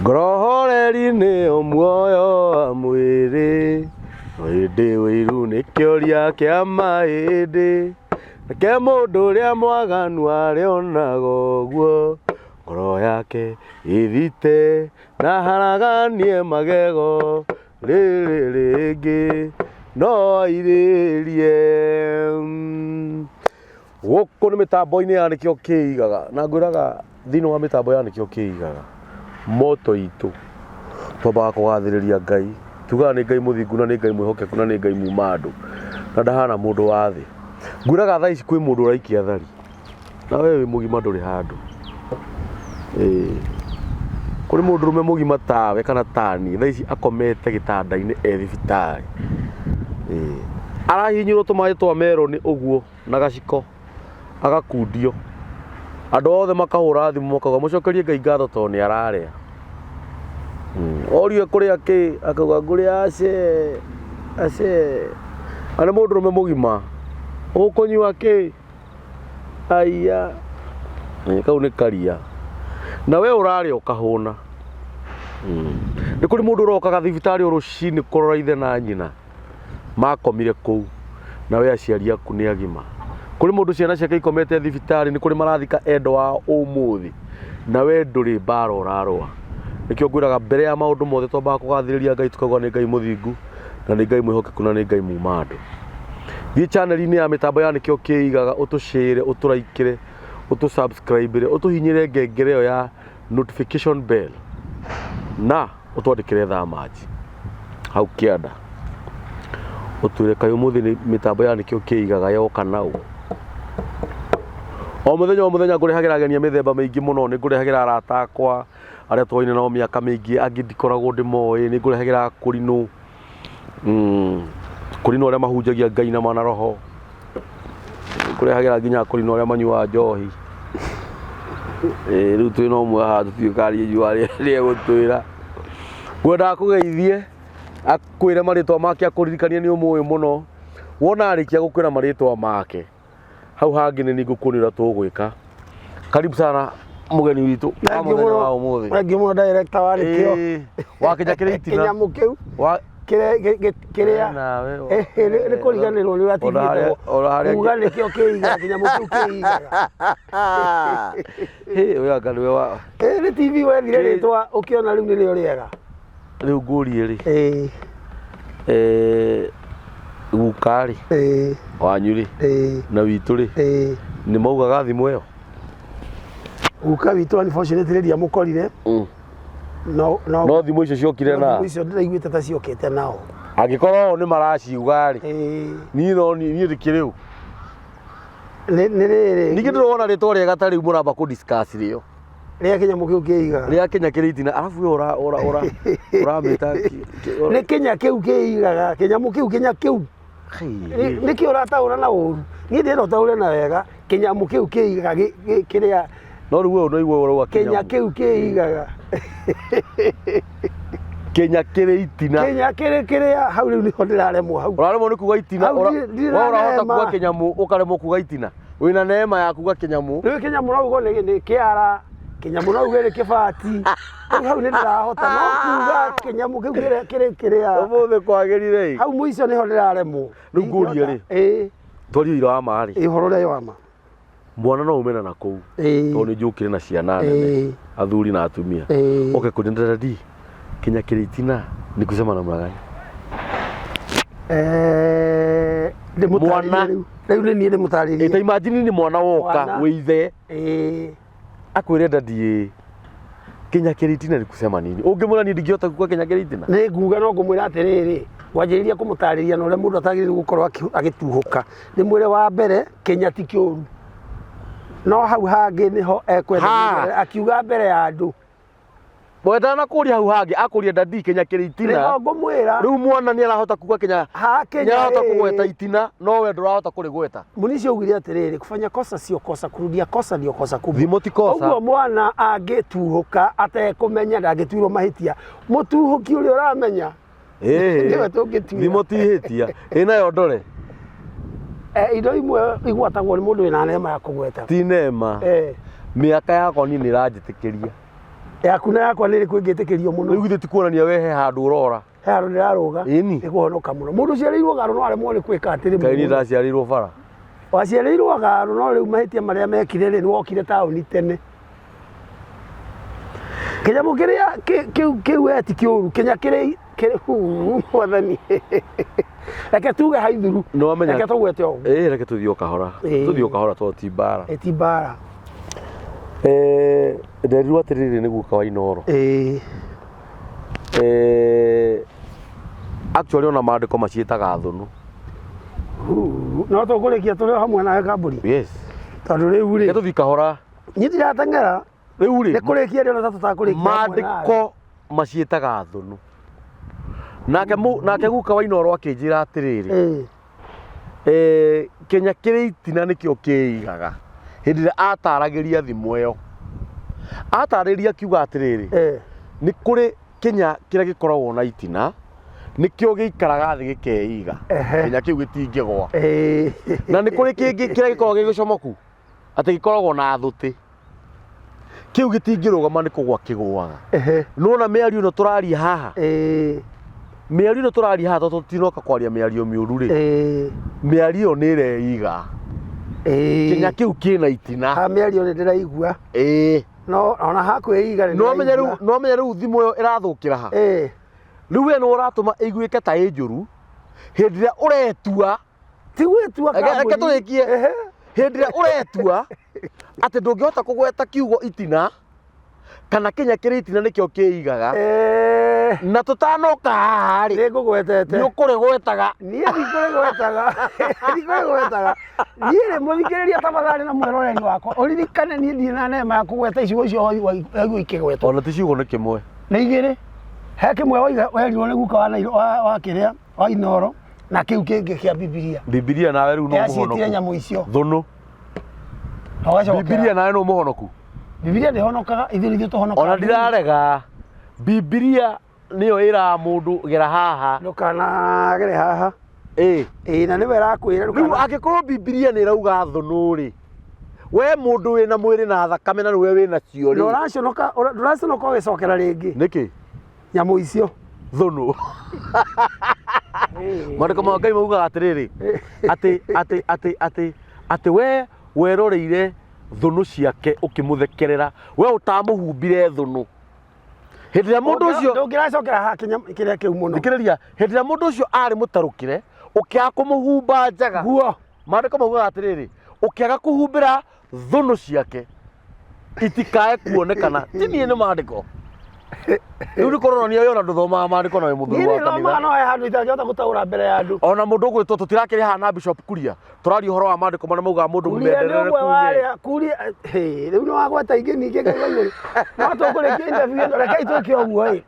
Ngoro horeri nĩyo muoyo wa mwĩrĩ, no ĩndĩ ũiru nĩ kĩoria kĩa mahĩndĩ. Reke mũndũ ũrĩa mwaganu arĩonaga ũguo, ngoro yake ĩthite na haraganie magego, rĩrĩ rĩngĩ no airĩrie. Gũkũ nĩ mĩtambo-inĩ ya nĩkĩo kĩigaga na ngwĩraga thĩinĩ wa mĩtambo ya nĩkĩo kĩigaga moto itũ twambaga kũgathĩrĩria Ngai tugaga nĩ Ngai mũthingu na nĩ Ngai mwĩhokeku na nĩ Ngai muma andũ na ndahana mũndũ wa thĩ. Ngwĩraga thaa ici kwĩ mũndũ ũraikia thari na we wĩ mũgima ndũrĩ handũ. Ĩĩ kũrĩ mũndũrũme mũgima tawe kana taniĩ thaa ici akomete gĩtanda-inĩ e thibitarĩ. Ĩĩ arahihinyĩrwo tũmaĩ twa meroni ũguo na gaciko agakundio. Andũ othe makahũra thimũ makauga mũcokerie Ngai ngatho tondũ nĩ ararĩa. Orio ekũrĩa kĩ akauga ngũrĩa ace ace. Na nĩ mũndũrũme mũgima. Ũkũnyua kĩ? Aiya. Kau nĩ karia. Na we ũrarĩa ũkahũna. Nĩ kũrĩ mũndũ ũrokaga thibitarĩ o rũcinĩ kũrora ithe na nyina. Makomire kũu na we aciari aku nĩ agima. Kũrĩ mũndũ ciana ciake ikomete thibitarĩ, nĩ kũrĩ marathika endwa ao ũmũthĩ na we ndũrĩ mbara ũrarũa. Nĩkĩo ngwĩraga mbere ya maũndũ mothe twambaga kũgathĩrĩria Ngai tukauga nĩ Ngai mũthingu na nĩ Ngai mwĩhokeku na nĩ Ngai muma andũ. Thiĩ channel-inĩ ya mĩtambo ya nĩkĩo kĩigaga ũtũshare, ũtũraikĩre, ũtũ subscribe-ĩre, ũtũhinyĩre ngengere ĩyo ya notification bell na ũtwandĩkĩre thaa manji hau kĩanda ũtwĩre kaĩ ũmũthĩ nĩ mĩtambo ya nĩkĩo kĩigaga yoka naũ. O mũthenya o mũthenya ngũrehagĩra ageni a mĩthemba mĩingĩ mũno, nĩ ngũrehagĩra arata akwa arĩa twaine nao mĩaka mĩingĩ, angĩ ndikoragwo ndĩmoĩ, nĩ ngũrehagĩra akũrinũ, kũrinũ arĩa mahunjagia Ngai na mana roho, nĩ ngũrehagĩra nginya akũrinũ arĩa manyuaga njohi. Rĩu twĩna ũmwe haha tũtiũĩ kana nĩ egũtwĩra. Ngwendaga akũgeithie, akwĩre marĩtwa make akũririkanie nĩ ũmũĩ mũno. Wona arĩkia gũkwĩra marĩtwa make, hau hangĩ nĩ niĩ ngũkuonia ũrĩa tũgwĩka. Karibu sana mũgeni witũ wa mũthenya wa ũmũthĩ. Thengiũ mũno director wa nĩkĩo. Ĩĩ, wakinya kĩrĩ itina. Kĩnyamũ kĩu Wa kĩrĩa nawe. Nĩ kũriganĩrwo nĩ Ona harĩa- ũratigĩtwo ona harĩa- kuga nĩkĩo kĩigaga kĩnyamũ kĩu kĩigaga. Hĩ, ũyũ anga nĩwe wa Ĩ, nĩ TV wethire Kĩ- rĩtwa ũkĩona rĩu nĩrĩo rĩega. Rĩu ngũrie rĩ, Ĩĩ, guka rĩ, ĩĩ, wanyu rĩ, ĩĩ, na witũ rĩ, ĩĩ. nĩ maugaga thimũ ĩyo? Guka witũ unfortunately ndiamũkorire no no No thimũ icio ciokire no na thimũ icio ndĩraiguĩte ta ciokĩte nao. Angĩkorwo o nĩ maraciuga rĩ, Ĩĩ, niĩ no niĩ ndĩkĩrĩ ũ? Nĩ rĩrĩ Ningĩ ndĩrona rĩtwa rĩega ta rĩu mũramba kũ discuss rĩo. Rĩa kĩnyamũ kĩu kĩigaga. Rĩa kĩnya kĩrĩ itina arabu we ũra ũra ũra ũramĩta Nĩ kĩnya kĩu kĩigaga kĩnyamũ kĩu kĩnya kĩu. Nĩkĩ ũrataũra na ũru? Niĩ ndĩrenda ũtaũre na wega kĩnyamũ kĩu kĩigaga kĩrĩa. No rĩu we no igua ũrauga kĩnya kĩu kĩigaga. Kĩnya kĩrĩ itina. Kĩnya kĩrĩ kĩrĩa hau rĩu nĩho ndĩraremwo hau. Ũraremwo nĩ kuga itina. Hau We ndirĩ na ũrahota neema. kuga kĩnyamũ ũkaremwo kuga itina. Wĩna neema ya kuga kĩnyamũ. Rĩu kĩnyamũ no uge nĩ kĩara, kĩnyamũ no uge nĩ kĩbati. Rĩu hau nĩ ndĩrahota no kuga kĩnyamũ kĩu kĩrĩa kĩrĩ kĩrĩa. Ũmũthĩ kwagĩrire ĩ. Hau mũico nĩho ndĩraremwo. Rĩu ngũrie rĩ. Ĩĩ. Twarie ũira wa ma rĩ. Ĩĩ, ũhoro ũrĩa wa ma. Mwana no ume na nakũu. Ĩĩ. Tondũ nĩ njũkire na ciana nene. Ĩĩ. Athuri na atumia. Ĩĩ. Oke kũnĩ daddy kinya kĩrĩ itina ni kusema namna gani? Ndĩmũtarĩrie Mwana. rĩu. Rĩu nĩ niĩ ndĩmũtarĩrie. Ta imagine nĩ mwana woka Mwana. wĩ ithe Ĩĩ. akwĩre daddy ĩ kinya kĩrĩ itina ni kusema nini? Ũngĩmwĩra niĩ ndingĩhota kuga kinya kĩrĩ itina. Nĩ nguga no ngũmwĩra atĩrĩrĩ, ngwanjĩrĩria kũmũtarĩria na ũrĩa mũndũ atagĩrĩirwo gũkorwo agĩtuhũka. Ndĩmwĩre wa mbere kĩnya ti kĩũru. No hau hangĩ nĩho ekwenda Ha. mũndũ akiuga mbere ya andũ. Wendana kũria hau hangĩ akũria daddy kinya kĩrĩ itina. Nĩho ngũmwĩra. Rĩu mwana nĩ arahota kuga kinya Ha nĩ kĩnya arahota ĩĩ. kũgweta itina no we ndũrahota kũrĩgweta. Mũnici augire atĩrĩrĩ, kufanya kosa sio kosa, kurudia kosa ndio kosa kubwa. Thimo ti kosa. Ũguo mwana angĩtuhũka atekũmenya ndangĩtuirwo mahĩtia. Mũtuhũki ũrĩa ũramenya Ĩĩ. nĩwe tũngĩtuĩra. Thimo ti ihĩtia. Ĩ nayo ndore. Indo imwe igwatagwo nĩ mũndũ wĩna neema ya kũgweta. Ti nema. Mĩaka yakwa niĩ nĩ ĩranjĩtĩkĩria. Yaku na yakwa nĩ ĩrĩkũ ĩngĩtĩkĩrio mũno? Rĩu githĩ ti kuonania we he handũ ũrora? He handũ ndĩrarũga. Ĩni. Nĩ kũhonoka mũno. Mũndũ ũciarĩirwo Garũ no aremwo nĩ kwĩka atĩrĩ Kaĩ niĩ mũno. ndaciarĩirwo bara? Waciarĩirwo Garũ no rĩu mahĩtia marĩa mekire rĩ, nĩ wokire taũni tene. Kĩnyamũ kĩrĩa kĩu kĩu we ti kĩũru, kĩnya kĩrĩ kĩrĩ huu, mwathani. Reke tuge haithuru. Nĩ wamenya- Reke tũgwete ũguo. Ĩĩ reke tũthiĩ o kahora. Ĩĩ. Tũthiĩ o kahora tondũ ti mbara. Ĩ ti mbara. Eh, nderirwo atĩrĩrĩ nĩ guka wa Inooro. Ĩĩ. Eh, actually ona maandĩko maciĩtaga thũnũ. Huu, No tũkũrĩkia tũrĩ o hamwe nawe kambũri. Yes. Tondũ rĩu Reke rĩ, tũthiĩ kahora. niĩ ndirateng'era. Rĩu rĩ, Nĩ kũrĩkia ndĩrona ta tũtakũrĩkia hamwe nawe. maandĩko maciĩtaga thũnũ. Nake nake guka wa Inooro akĩnjĩra atĩrĩrĩ, Ĩĩ. eh, Kenya kĩrĩ itina nĩkĩo kĩigaga. Hĩndĩ ĩrĩa ataragĩria thimũ ĩyo. Atarĩria akiuga atĩrĩrĩ, Ĩĩ. nĩ kũrĩ kĩnya kĩrĩa gĩkoragwo na itina nĩkĩo gĩikaraga thĩ gĩkeiga. Ehe. Kĩnya kĩu gĩtingĩgwa. Ĩĩ. Na nĩ kũrĩ kĩngĩ kĩrĩa gĩkoragwo gĩ gĩcomoku atĩ gĩkoragwo na thũtĩ. Kĩu gĩtingĩrũgama nĩ kũgwa kĩgũaga. Ehe. Nĩwona mĩario ĩno tũraria haha? Ĩĩ. Mĩario ĩno tũraria haha tondũ tũtinoka kwaria mĩario mĩũru rĩ, Ĩĩ. mĩario ĩyo nĩ ĩreiga. Ĩĩ. Kĩnya kĩu kĩna itina. Ha mĩario nĩ ndĩraigua. Ĩĩ. No ona hakwĩiga nĩ Nĩwamenya rĩu, ndĩraigua. nĩwamenya rĩu thimũ ĩyo ĩrathũkĩra ha? Ĩĩ. Rĩu we nĩwe ũratũma ĩiguĩke ta ĩ njũru hĩndĩ ĩrĩa ũretua. Ti gwĩtua Reke reke kambũri. tũrĩkie. Ehe. Hĩndĩ ĩrĩa ũretua atĩ ndũngĩhota kũgweta kiugo itina kana kĩnya kĩrĩ itina nĩkĩo kĩigaga. Eh, Na tũtanoka haha rĩ, nĩ ngũgwetete. nĩ ũkũrĩgwetaga. Niĩ ndikũrĩgwetaga. Ndikũrĩgwetaga. Niĩ rĩ mũthikĩrĩria tafadhali na mwĩroreri wakwa ũririkane niĩ ndirĩ na neema ya kũgweta icigo icio waigua ikĩgwetwo. Ona ti ciugo nĩ kĩmwe. Nĩ igĩrĩ. He kĩmwe waiga werirwo nĩ guka wa Nairo wa wa kĩrĩa wa Inooro na kĩu kĩngĩ kĩa Bibilia. Bibilia nawe rĩu no Yaciĩtire mũhonoku. nyamũ icio. Thũnũ. Na ũgacokera. Bibilia nawe no mũhonoku. Bibilia ndĩhonokaga ithuĩ nithuĩ tũhonokaga. Ona ndirarega. Bibilia nĩyo ĩraga mũndũ gera haha. Ndũkanagere haha. Ĩĩ. Ĩĩ na nĩwe ĩrakwĩra Rĩu ndũkana. angĩkorwo Bibilia nĩ ĩrauga thũnũ rĩ, we mũndũ wĩna mwĩrĩ na thakame na nĩwe wĩna cio Na rĩ. ũraconoka ndũraconoka ũgĩcokera rĩngĩ Nĩkĩ? nyamũ icio. Thũnũ. Maandĩko ma Ngai maugaga atĩrĩrĩ, atĩ atĩ atĩ atĩ atĩ we weroreire thũnũ ciake ũkĩmũthekerera, we ũtamũhumbire thũnũ. Hĩndĩ ĩrĩa mũndũ ũcio ndũngĩracokera haha kĩrĩa kĩu mũno. thikĩrĩria, hĩndĩ ĩrĩa mũndũ ũcio arĩ mũtarũkĩre, ũkĩaga kũmũhumba njaga. Guo. Maandĩko maugaga atĩrĩrĩ, ũkĩaga kũhumbĩra thũnũ ciake itikae kuonekana. Ti niĩ nĩ maandĩko. Rĩu nĩ kũronania we ona ndũthomaga maandĩko na wĩ mũthuri Niĩ wa nĩ thomaga kanitha. no he handũ itangĩhota gũtaũra mbere ya andũ. Ona mũndũ ũgwĩtwo tũtirakĩrĩ haha na Bishop Kuria, tũraria ũhoro wa maandĩko marĩa maugaga mũndũ Kuria nĩ mũmenderere ũmwe wa kunye. arĩa kuria hĩ, rĩu nĩ wagweta ingĩ ningĩ Ngai wa igũrũ. No tũkũrĩkia interview ĩno rekei twĩke ũguo ĩ.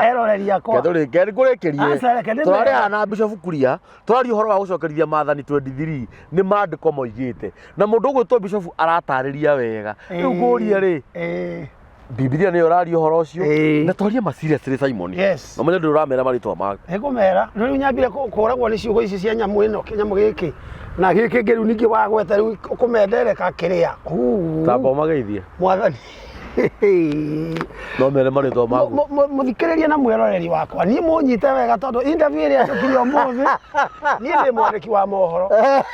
Eroreri akwa. Reke ngũrĩkĩrie. Aca, reke ndĩmere. Tũrarĩ haha na Bishop Kuria, tũraria ũhoro wa gũcokerithia maathani 23 nĩ maandĩko moigĩte. Na mũndũ ũgwĩtwo Bishop aratarĩria wega. Rĩu ngũrie rĩ, Ĩĩ. Bibilia nĩyo ĩraria ũhoro ũcio. Ĩĩ. Na twarie ma seriously Simon. Yes. Na ũmenye ndũrĩ ũramera marĩtwa maku. Nĩngũmera rĩu nyambire kũragwo nĩ ciugo ici cia nyamũ ĩno kĩnyamũ gĩkĩ na gĩkĩ kĩngĩ rĩu ningĩ wagweta rĩu ũkũmendereka kĩrĩa. Huu. Tamba ũmageithie. Mwathani. No mere marĩtwa maku. Mũthikĩrĩria na mwĩroreri wakwa niĩ mũnyite wega tondũ interview ĩrĩa njũkire ũmũthĩ niĩ ndĩ mwandĩki wa mohoro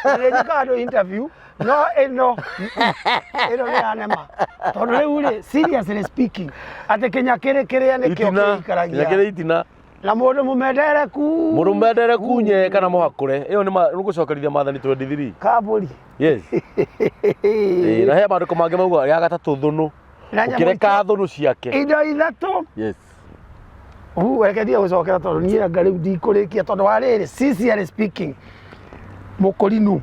na nĩ njĩkaga andũ interview no ĩno ĩno nĩ yanema tondũ rĩu rĩ seriously speaking atĩ kĩnya kĩrĩ kĩrĩa nĩkĩo Itina. Kĩnya kĩikaragia kĩrĩ itina. na mũndũ mũmendereku Mũndũ mendere kunye kana mũhakũre. Ĩyo nĩ gũcokerithia maathani 23. kambũri Yes. Ĩĩ, na he maandĩko mangĩ maugaga ya gatatũ thũnũ. Na nyamũ Ũkĩreka thũnũ ciake. indo ithatũ Yes. Hu, reke ndige gũcokera tondũ niĩ anga rĩu ndikũrĩkia tondũ wa rĩrĩ sincerely speaking mũkũrinũ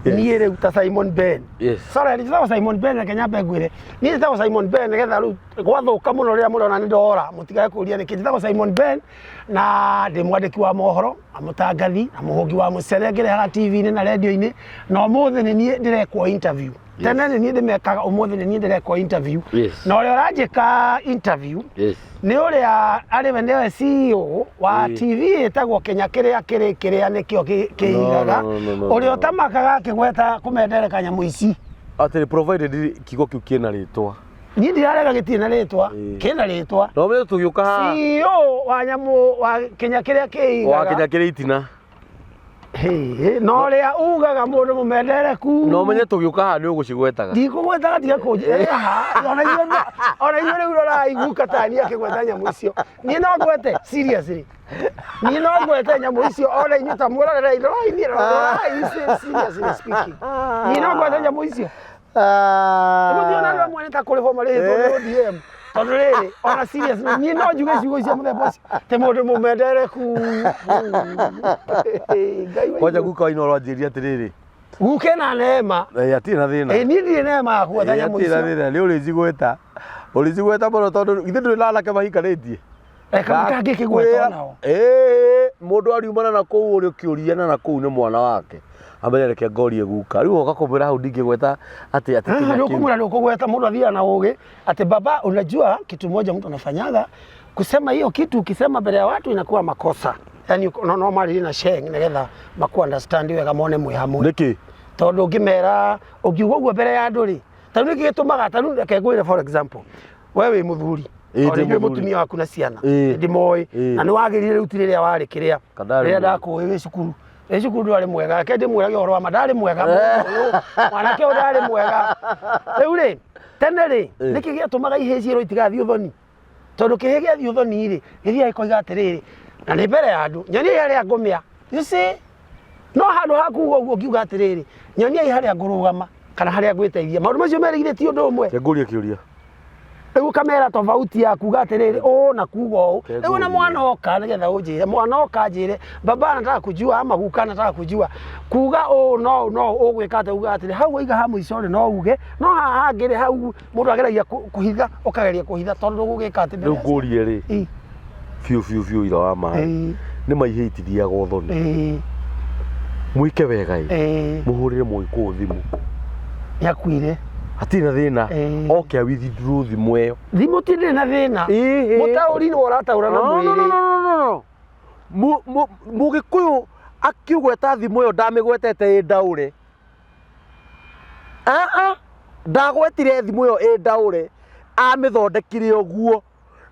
Yes. niĩ rĩu ta Simon Ben Yes. sorry njĩtagwo Simon Ben reke nyambe ngwĩre niĩ njĩtagwo Simon Ben nĩgetha rĩu gwathũka mũno rĩrĩa mũrona nĩ ndora mũtigae kũria nĩkĩ. Njĩtagwo Simon Ben na ndĩ mwandĩki wa mohoro na mũtangathi na mũhũngi wa mũcere ngĩrehaga TV-inĩ na radio-inĩ na ũmũthĩ nĩ niĩ ndĩrekwo interview. Tene nĩ niĩ ndĩmekaga, ũmũthĩ nĩ niĩ ndĩrekwo interview. Yes. Na ũrĩa ũranjĩka interview Yes. nĩ ũrĩa arĩ we nĩwe CEO wa TV ĩtagwo Kenya kĩrĩa kĩrĩ kĩrĩa nĩkĩo kĩigaga. No, no, no, no, Ũrĩa no. ũtamakaga akĩgweta kũmendereka nyamũ ici. Atĩrĩ provided kiugo kĩu kĩna rĩtwa. Niĩ ndirarega gĩtirĩ na rĩtwa. Ĩĩ. Kĩna rĩtwa. No ũmenye tũgĩũka haha CEO wa nyamũ wa Kenya kĩrĩa kĩigaga. wa Kenya kĩrĩ itina. Hĩ, na ũrĩa ugaga mũndũ mũmendereku. No ũmenye tũgĩũka haha nĩ ũgũcigwetaga. Ndikũgwetaga tiga kũnjĩra ona inyuĩ ona inyuĩ rĩu rorai guka ta niĩ akĩgweta nyamũ icio. Niĩ no ngwete seriously. Niĩ no ngwete nyamũ icio ona inyuĩ ta mwĩrorerei rorai niĩ rorai seriously speaking. Niĩ no ngwete nyamũ icio. Nĩmũtiona andũ amwe nĩ ta kũrĩhwo marĩhĩtwo nĩ ODM. Tondũ rĩrĩ ona serious niĩ no njuge ciugo icio mũthemba ũcio atĩ mũndũ mũmendereku. Ngai wa Kwanja igũrũ. guka waina ũranjĩria atĩrĩrĩ. Guka ena neema. Eh, atirĩ na thĩna. Ĩ niĩ ndirĩ neema ya kũgweta Eh, nyamũ atirĩ na icio. thĩna nĩ ũrĩcigweta. Ũrĩcigweta mũno tondũ githĩ ndũrĩ na anake mahikanĩtie. Reka mũtangĩkĩgweta onao. Ĩĩ, mũndũ ariumana na kũu ũrĩ ũkĩũriana na kũu nĩ mwana wake. Amenye reke ngorie guka. Rĩu oka kũmwĩra hau ndingĩgweta atĩ atĩ kĩnya kĩu. Ndũkũmwĩra ndũkũgweta mũndũ athiaga na ũgĩ atĩ baba, unajua kitu moja mtu anafanyaga kusema hiyo kitu, ukisema mbele ya watu inakuwa makosa. Yani no, no marĩrie na sheng nĩgetha maku understand wega mone mwĩ hamwe. Nĩkĩ? Tondũ ũngĩmera ũngiuga ũguo mbere ya andũ rĩ, ta rĩu nĩkĩ gĩtũmaga ta rĩu reke ngwĩre for example, we wĩ mũthuri Ĩĩ, o ndĩ rĩngĩ mũthuri. mũtumia waku na ciana Ĩĩ. ndĩmoĩ Ĩĩ. na nĩ wagĩrire rĩu ti rĩrĩa warĩ kĩrĩa Kana ndarĩ rĩrĩa mwega. ndakũĩ wĩ cukuru wĩ cukuru ndwarĩ mwega reke ndĩmwĩrage ũhoro wa ma ndarĩ mwega mũndũ ũyũ, mwanake ũyũ ndarĩ mwega rĩu rĩ tene rĩ Ĩĩ. nĩkĩ gĩatũmaga ihĩĩ ciĩrwo itigathiĩ ũthoni tondũ kĩhĩ gĩathiĩ ũthoni rĩ gĩthiaga gĩkoiga atĩrĩrĩ na nĩ mbere ya andũ nyoniai harĩa ngũmĩa you see no handũ ha kuga ũguo ngiuga atĩrĩrĩ nyoniai harĩa ngũrũgama kana harĩa ngwĩteithia maũndũ macio merĩ githĩ ti ũndũ ũmwe. Reke ngũrie kĩũria. Rĩu ũkamera tofauti ya kuga atĩrĩrĩ ũũ na kuga ũũ. Reke Rĩu ona ngũrie. mwana oka nĩgetha ũnjĩre mwana oka anjĩre baba anataka kujua ama guka anataka kujua kuga ũũ no ũũ no ũũ ũgwĩka atĩa uga atĩrĩ hau waiga ha mũico rĩ no uge no haha hangĩ rĩ hau mũndũ ageragia kũhitha ũkageria kũhitha tondũ ndũgũgĩka atĩ mbere Rĩu ya ngũrie rĩ Ĩ, biũ biũ biũ ira wa maĩ. ĩ, Nĩ ma ihĩĩ itithiaga ũthoni. ĩ, Mwĩke wega ĩ. ĩ, Mũhũrĩre mũgĩkũyũ thimũ. nĩakuire. Hatirĩ na thĩna. Ĩ. Oke a withdraw thimũ ĩyo. Thimũ ti ndĩrĩ na thĩna. Ĩhĩ. Mũtaũri nĩwe ũrataũra na No, no, no, mwĩrĩ. no, no, no. Mũgĩkũyũ akiũgweta thimũ ĩyo ndamĩgwetete ĩ ndaũre. Aa, ndagwetire thimũ ĩyo ĩ ndaũre, amĩthondekire ũguo.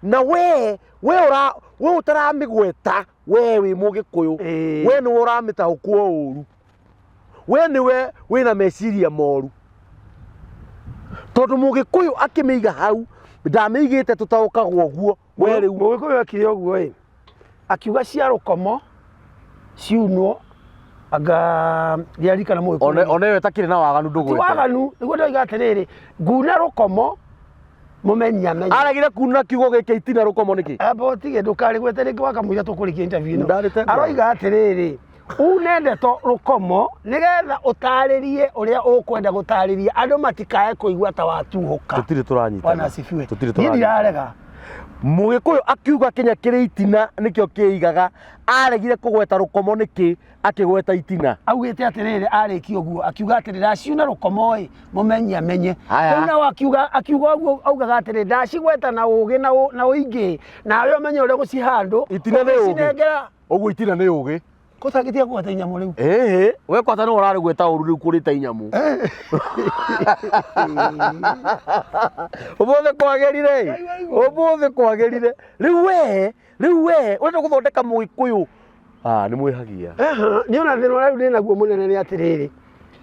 Na we, we ũra, we ũtaramĩgweta, we wĩ mũgĩkũyũ. Ĩĩ. We nĩwe ũramĩtaũkwo ũru. We nĩwe wĩna meciria moru. Tondũ mũgĩkũyũ akĩmĩiga hau, ndamĩigĩte tũtaũkagwo ũguo. We rĩu Mũgĩkũyũ ekire ũguo ĩ akiuga cia rũkomo ciunwo anga ndiaririkana mũgĩkũyũ one one ĩyo ĩtakĩrĩ na waganu ti ndũgwete. waganu nĩguo ndoiga atĩrĩrĩ nguna rũkomo mũmenyi amenye. Aregire kuna kiugo gĩkĩ itina rũkomo nĩkĩ? Amba ũtige ndũkarĩgwete rĩngĩ wakamũira tũkũrĩkia interview ĩno. Ndarĩte ngoro. Aroiga atĩrĩrĩ une ndeto rũkomo nĩgetha ũtarĩrie ũrĩa ũkwenda gũtarĩria andũ matikae kũigua ta watuhũka. Tũtirĩ tũranyitana. Bwana asifiwe. Tũtirĩ Niĩ tũranyitana. ndirarega. Mũgĩkũyũ akiuga Kenya kĩrĩ itina nĩkĩo kĩigaga aregire kũgweta rũkomo nĩkĩ akĩgweta itina. Augĩte atĩrĩrĩ arĩkia ũguo akiuga atĩrĩ ndaciuna rũkomo ĩ mũmenyi amenye. Aya. Rĩu nao akiuga akiuga ũguo augaga atĩrĩ ndacigweta na ũgĩ na ũingĩ nawe ũmenye ũrĩa gũcihandũ Itina nĩ ũgĩ. ũgĩcinengera Ũguo itina nĩ ũgĩ. kũtangĩtiga kũgweta inyamũ rĩu. Ĩhĩ, we kwata nĩwe ũrarĩgweta ũru rĩu kũrĩta inyamũ. Ũmũthĩ kwagĩrire ĩ. Ũmũthĩ kwagĩrire. Rĩu we, rĩu we ũrenda gũthondeka mũgĩkũyũ. Ah, nĩ mwĩhagia. Niĩ ona thĩna ũrĩa rĩu ndĩ naguo mũnene nĩ atĩrĩrĩ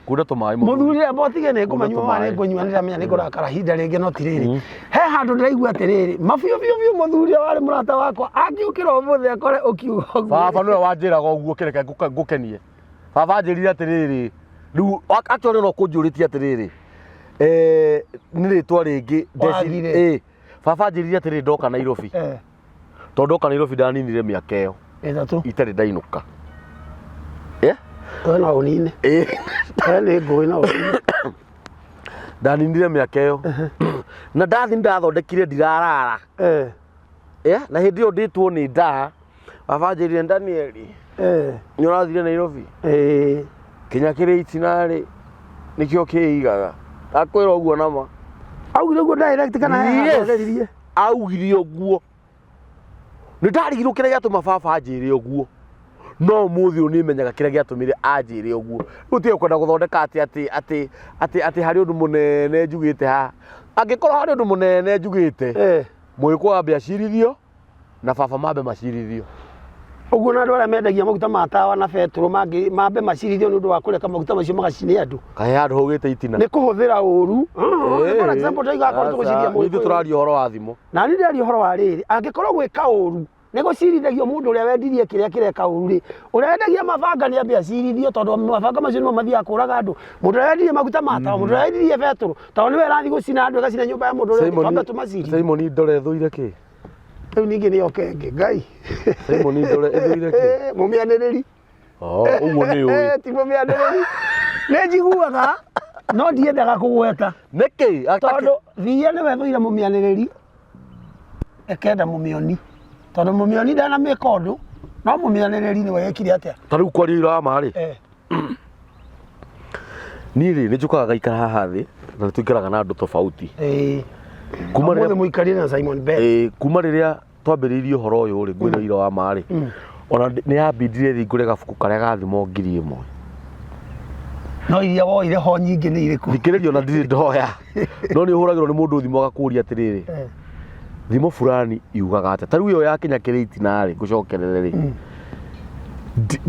Kunda tũmaĩ mũthuri amba ũtige nĩ ngũmanyua Kunda ma nĩ tũmaĩ. ngũnyua nĩ ndĩramenya nĩ ngũrakara ihinda rĩngĩ no ti rĩrĩ he handũ ndĩraigua atĩrĩrĩ mabiũ biũ biũ mũthuri ũrĩa warĩ mũrata wakwa angĩũkĩra ũmũthĩ akore ũkiuga ũguo Baba nĩwe wanjĩraga ũguo kĩreke ngũkenie. Baba anjĩrire atĩrĩrĩ, rĩu actually no kũnjũrĩtie atĩrĩrĩ, eh, nĩ rĩtwa rĩngĩ Wagire. ĩ baba anjĩrire atĩrĩrĩ ndoka Nairobi Eh, tondũ ndoka Nairobi ndaninire mĩaka ĩyo ĩtatũ itarĩ ndainũka. Eh? we no ũnine Ĩ we nĩ ngũĩ no ũnine ndaninire mĩaka ĩyo na ndathi ndathondekire ndirarara. Eh, Eh, na hĩndĩ ĩyo ndĩtwo nĩ ndaa baba anjĩrire Danieli eh, nĩ ũrathire Nairobi eh. kinya kĩrĩ itina rĩ nĩkĩo kĩigaga akwĩra ũguo nama Augire ũguo direct kana he handũ Yes. ageririe? Augire ũguo nĩ ndarigirwo kĩrĩa gĩatũma baba anjĩre ũguo. No ũmũthĩ ũyũ nĩmenyaga kĩrĩa gĩatũmire anjĩre ũguo. Rĩu tiga kwenda gũthondeka atĩ atĩ atĩ atĩ atĩ harĩ ũndũ mũnene njugĩte haha. Angĩkorwo harĩ ũndũ mũnene njugĩte, mũgĩkũyũ ambe acirithio na baba mambe macirithio. Ũguo na andũ arĩa mendagia maguta ma tawa na betũrũ mangĩ mambe macirithio nĩ ũndũ wa kũreka maguta macio magacine andũ. Kaĩ handũ haugĩte itina. Nĩ kũhũthĩra ũru. For example, ndaiga akorwo tũgũciria Aca, ithuĩ mũgĩkũyũ. tũraria ũhoro wa thimũ. Na niĩ ndĩraria ũhoro wa rĩrĩ, angĩkorwo gwĩka ũru nĩ gũcirithagio mũndũ ũrĩa wendirie kĩrĩa kĩreka ũru rĩ, ũrĩa wendagia mabanga nĩ ambe acirithio tondũ mabanga macio nĩmo mathiaga kũraga andũ. Mũndũ ũrĩa wendirie maguta ma tawa, mũndũ ũrĩa wendirie betũrũ, tondũ nĩwe ĩrathiĩ gũcina andũ ĩgacina nyũmba ya mũndũ ũrĩa ũngĩ, twambe tũmacirithie. Simon Ndore ĩthũire kĩ? Rĩu ningĩ nĩyo kenge, Ngai. Simon Ndore ĩthũire kĩ? Mũmĩanĩrĩri. Oh, ũguo nĩ ũĩ. Ti mũmĩanĩrĩri. Nĩ njiguaga no ndiendaga kũgweta. Nĩkĩ? Tondũ thiia nĩwe ĩthũire mũmĩanĩrĩri ĩkenda mũmĩoni. Tondũ mũmĩoni ndanamĩka ũndũ no mũmĩanĩrĩri nĩwe wĩkire atĩa? Ta rĩu kwaria ũira wa ma rĩ, niĩ rĩ nĩ njũkaga ngaikara haha thĩ na nĩ tũikaraga na andũ tofauti. Kuma Ũmũthĩ rĩrĩa mũikarire na Simon Bell. Kuma rĩrĩa twambĩrĩirie ũhoro ũyũ rĩ, ngwĩra ũira wa ma rĩ, ona nĩ yambindire thiĩ ngũre gabuku karĩa ga thimo 1000. No iria woire ho nyingĩ nĩ irĩkũ? Thikĩrĩria ona ndirĩ ndoya. No nĩ ũhũragĩrwo nĩ mũndũ thimũ agakũria atĩrĩrĩ, thimo fulani yugaga atĩa? Ta rĩu ĩyo ya Kenya kĩrĩ itina rĩ, ngũcokerere rĩ,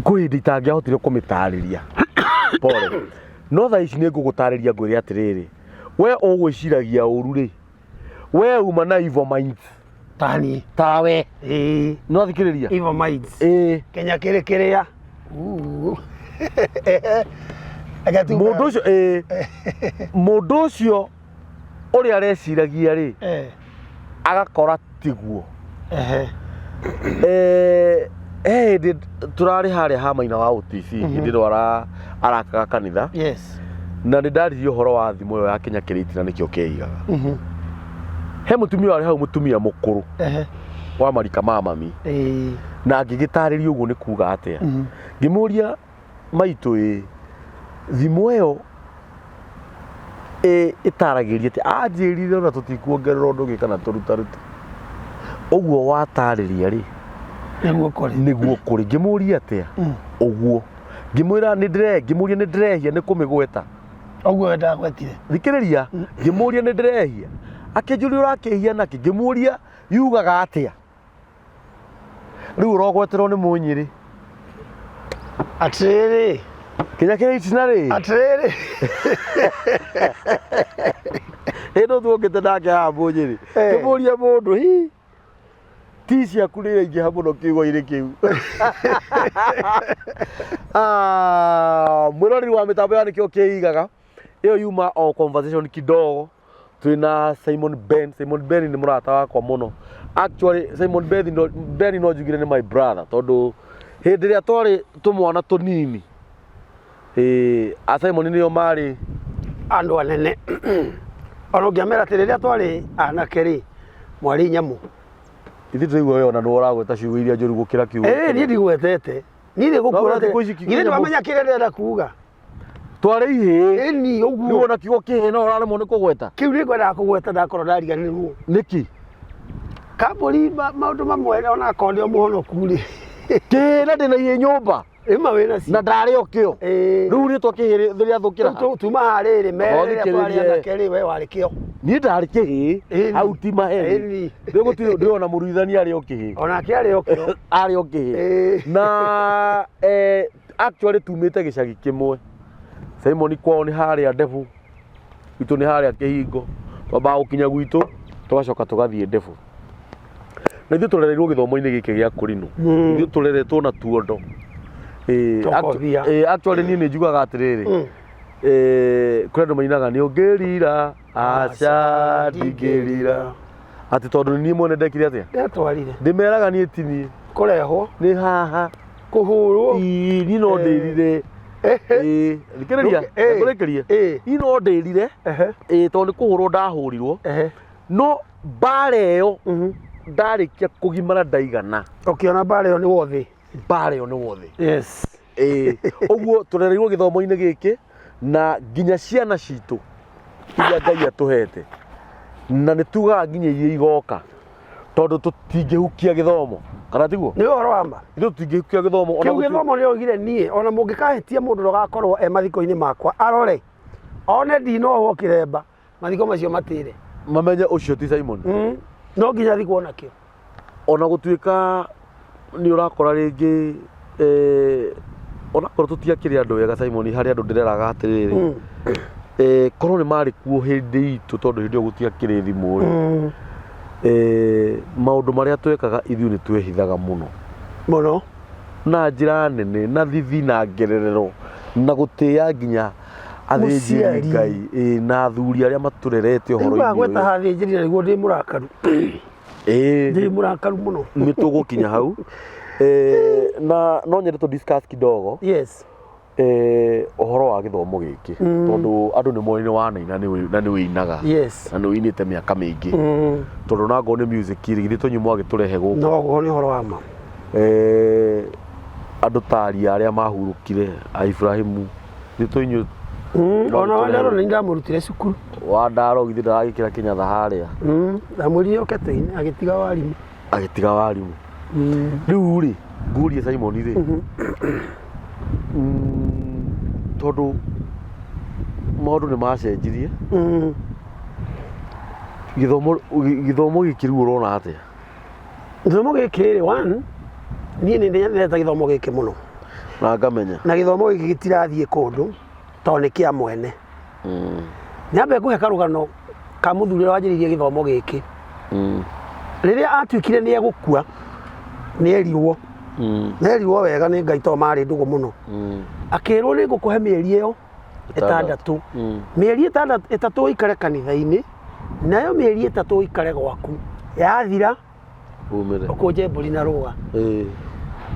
kwĩ hĩndĩ itangĩahotire kũmĩtarĩria. Pole. No thaa ici nĩ ngũgũtarĩria ngwĩre atĩrĩrĩ, we ũgwĩciragia ũru rĩ, we uma na evil minds Tani. Tawe. Ĩĩ. No thikĩrĩria. Evil minds. Ĩĩ. Kenya kĩrĩ kĩrĩa. Uu. Reke tuge. Mũndũ ũcio ĩĩ mũndũ ũcio ũrĩa areciragia rĩ agakora tiguo. He hĩndĩ tũrarĩ harĩa ha Maina wa OTC hĩndĩ ĩno arakaga kanitha. Na nĩ ndaririe ũhoro wa thimũ ĩyo ya Kenya kĩrĩ itina nĩkĩo keigaga. He mũtumia warĩ hau, mũtumia mũkũrũ wa marika ma mami, na ngĩgĩtarĩria ũguo nĩ kuga atĩa. Ngĩmũria, maitũ ĩ, thimũ ĩyo ĩtaragĩria atĩ anjĩrire ona tũtikuongerera ũndũ ũngĩ kana tũrutarute ũguo watarĩria rĩ. Nĩguo kũrĩ. Nĩguo kũrĩ. Ngĩmũria atĩa ũguo, ngĩmwĩra nĩ ndĩre ngĩmũria nĩ ndĩrehia nĩ kũmĩgweta. Ũguo we ndagwetire. Thikĩrĩria, ngĩmũria nĩ ndĩrehia, akĩnjũria ũrakĩhia nakĩ? Ngĩmũria yugaga atĩa? Rĩu ũrogweterwo nĩ mũnyĩrĩ. Atĩrĩrĩ. Kĩnya kĩrĩ itina rĩ. Atĩrĩrĩ. Hĩndĩ tuokĩte nake haha mũnyĩrĩ. Kĩmũria mũndũ hi. Ti ciaku nĩ iraingĩha mũno kiugo-inĩ kĩu. Ah, mwĩroreri wa mĩtambo ya nĩkĩo kĩigaga ĩyo yuma o conversation kidogo twĩna Simon Ben. Simon Ben nĩ mũrata wakwa mũno. Actually Simon Ben no, Ben no njugire nĩ my brother tondũ hĩndĩ ĩrĩa twarĩ tũmwana tũnini a Simon nĩo marĩ andũ anene. Ona ũngĩamera atĩ rĩrĩa twarĩ anake rĩ, mwarĩ nyamũ. Ithuĩ tũraigua we ona nĩwe ũragweta ciugo iria njũru gũkĩra kiugo. Ĩĩ, niĩ ndigwetete. Niĩ nĩ gũkuona No, thikũ ici atĩ githĩ ndwamenya kĩrĩa ndĩrenda kuga. Twarĩ ihĩĩ. Ĩni ũguo. Nĩ wona kiugo kĩhĩĩ no ũraremwo nĩ kũgweta. Kĩu nĩ ngwendaga kũgweta ndakorwo ndariganĩrwo. Nĩkĩ? Kambũri maũndũ mamwe ona akorwo ndĩ o mũhonoku rĩ. Kĩhĩĩ na ndĩna ihĩĩ nyũmba. Ĩma wĩna cio. Na ndarĩ o kĩo. Rĩu rĩtwa kĩhĩĩ rĩathũkĩra. Tuma harĩrĩ mere rĩrĩa twarĩ anake rĩ, we warĩ kĩo. Niĩ ndarĩ kĩhĩĩ. Hau ti maheni. Rĩu gũtirĩ ndĩrona mũruithania arĩ o kĩhĩĩ. Onake arĩ o kĩo. Arĩ o kĩhĩĩ. Na actually tumĩte gĩcagi kĩmwe. Simon kwao nĩ harĩa Ndebu, gwitũ nĩ harĩa Kĩhingo. Twambaga gũkinya gwitũ tũgacoka tũgathiĩ Ndebu. Na ithuĩ tũrereirwo gĩthomo-inĩ gĩkĩ gĩa Kũrinũ. Ithuĩ tũreretwo na tuondo. Tũkobia. Actually niĩ nĩ njugaga atĩrĩrĩ, kũrĩ andũ mainaga nĩ ũngĩrira, aca ndingĩrira. Atĩ tondũ nĩ niĩ mwene ndekire atĩa? Ndetwarire. Ndĩmeraga niĩ ti niĩ. Kũrehwo. Nĩ haha. Kũhũrwo. Ii, niĩ no ndĩrire. Ĩĩ, thikĩrĩria, ngũrĩkĩrie. Niĩ no ndĩrire, ĩĩ, tondũ nĩ kũhũrwo ndahũrirwo. No mbara ĩyo ndarĩkia kũgimara ndaigana. Ũkĩona mbara ĩyo nĩ wothe. Mbara ĩyo nĩ wothe. Yes. Ĩĩ, ũguo tũrereirwo gĩthomo-inĩ gĩkĩ na nginya ciana citũ iria Ngai atũhete na nĩ tugaga nginya iria igoka tondũ tũtingĩhukia gĩthomo. Kana tiguo? Nĩ ũhoro wa ma. Ithuĩ tũtingĩhukia gĩthomo ona Kĩu gĩthomo nĩ oigire niĩ ona mũngĩkahĩtia mũndũ ndũgakorwo e mathiko-inĩ makwa arore one ndinohwo kĩremba mathiko macio matĩre. Mamenye ũcio ti Simon. No nginya thikwo nakĩo. Ona gũtuĩka nĩ ũrakora rĩngĩ onakorwo tũtiakĩrĩ andũ wega Simon, harĩ andũ ndĩreraga atĩrĩrĩ, korwo nĩ marĩ kuo hĩndĩ itũ, tondũ hĩndĩ ĩyo gũtiakĩrĩ thimũ rĩ, maũndũ marĩa twekaga ithuĩ nĩ twehithaga mũno. Mũno. Na njĩra nene, na thithi na ngererero, na gũtĩĩa nginya athĩnjĩri Mũciari. Ngai, na athuri arĩa matũrerete Rĩu ũhoro-inĩ wagweta ũyũ. hathĩnjĩri na nĩguo ndĩ mũrakaru. Ndĩ mũrakaru mũno. Nĩ tũgũkinya hau. Na no nyende tũ discuss kidogo. Yes. Ũhoro wa gĩthomo gĩkĩ, tondũ andũ nĩ moĩ nĩ wanaina na nĩ wĩinaga. Yes. Na nĩ wĩinĩte mĩaka mĩingĩ. Tondũ na ngorwo nĩ music rĩ, githĩ tũnyuĩ mwagĩtũrehe gũkũ. No ũguo nĩ ũhoro wa ma. Andũ ta aria arĩa mahurũkire a Ibrahimu, githĩ tũinyuĩ Ona Wandaro nĩ ndamũrutire cukuru. Wandaro githĩ ndaragĩkĩra kĩnyatha harĩa. Ndamwĩrire oke tũine agĩtiga warimũ. Agĩtiga warimũ. Rĩu rĩ, ngurie Simon rĩ, tondũ maũndũ nĩ macenjirie. Gĩthomo gĩthomo gĩkĩ rĩu ũrona atĩa? Gĩthomo gĩkĩ rĩ, one, niĩ nĩ ndĩendete gĩthomo gĩkĩ mũno. Na ngamenya. Na gĩthomo gĩkĩ gĩtirathiĩ kũndũ tondũ nĩ kĩa mwene. Nyambe ngũhe karũgano ka mũthuri ũrĩa wanjĩrĩirie gĩthomo gĩkĩ. Rĩrĩa atuĩkire nĩ egũkua, nĩ erirwo. Nĩ erirwo wega nĩ Ngai tondũ marĩ ndũgũ mũno. Akĩrwo nĩ ngũkũhe mĩeri ĩyo ĩtandatũ. Mĩeri ĩtatũ ũikare kanitha-inĩ, nayo mĩeri ĩtatũ ũikare gwaku. Yathira, Umĩre. ũkũnje mbũri na rũga.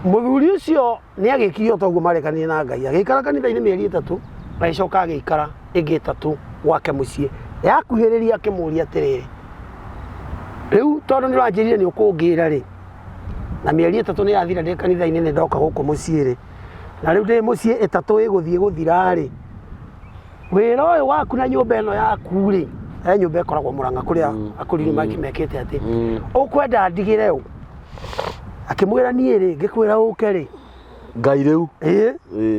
Mũthuri ũcio nĩ agĩkire o toguo marekanire na Ngai. Agĩikara kanitha-inĩ mĩeri ĩtatũ, agĩcoka agĩikara ĩngĩ ĩtatũ gwake mũciĩ. Yakuhĩrĩria akĩmũria atĩrĩrĩ, rĩu tondũ nĩ ũranjĩrire nĩ ũkũngĩra rĩ, na mĩeri ĩtatũ nĩ yathira ndĩ kanitha-inĩ nĩ ndoka gũkũ mũciĩ rĩ, na rĩu ndĩ mũciĩ ĩtatũ ĩgũthiĩ gũthira rĩ, wĩra ũyũ waku na nyũmba ĩno yaku rĩ, he nyũmba ĩkoragwo Mũrang'a kũrĩa akũrinũ mekĩte atĩ, ũkwenda ndigĩre ũ? Akĩmwĩra niĩ rĩ, ngĩkwĩra ũke rĩ. Ngai rĩu. Ĩĩ.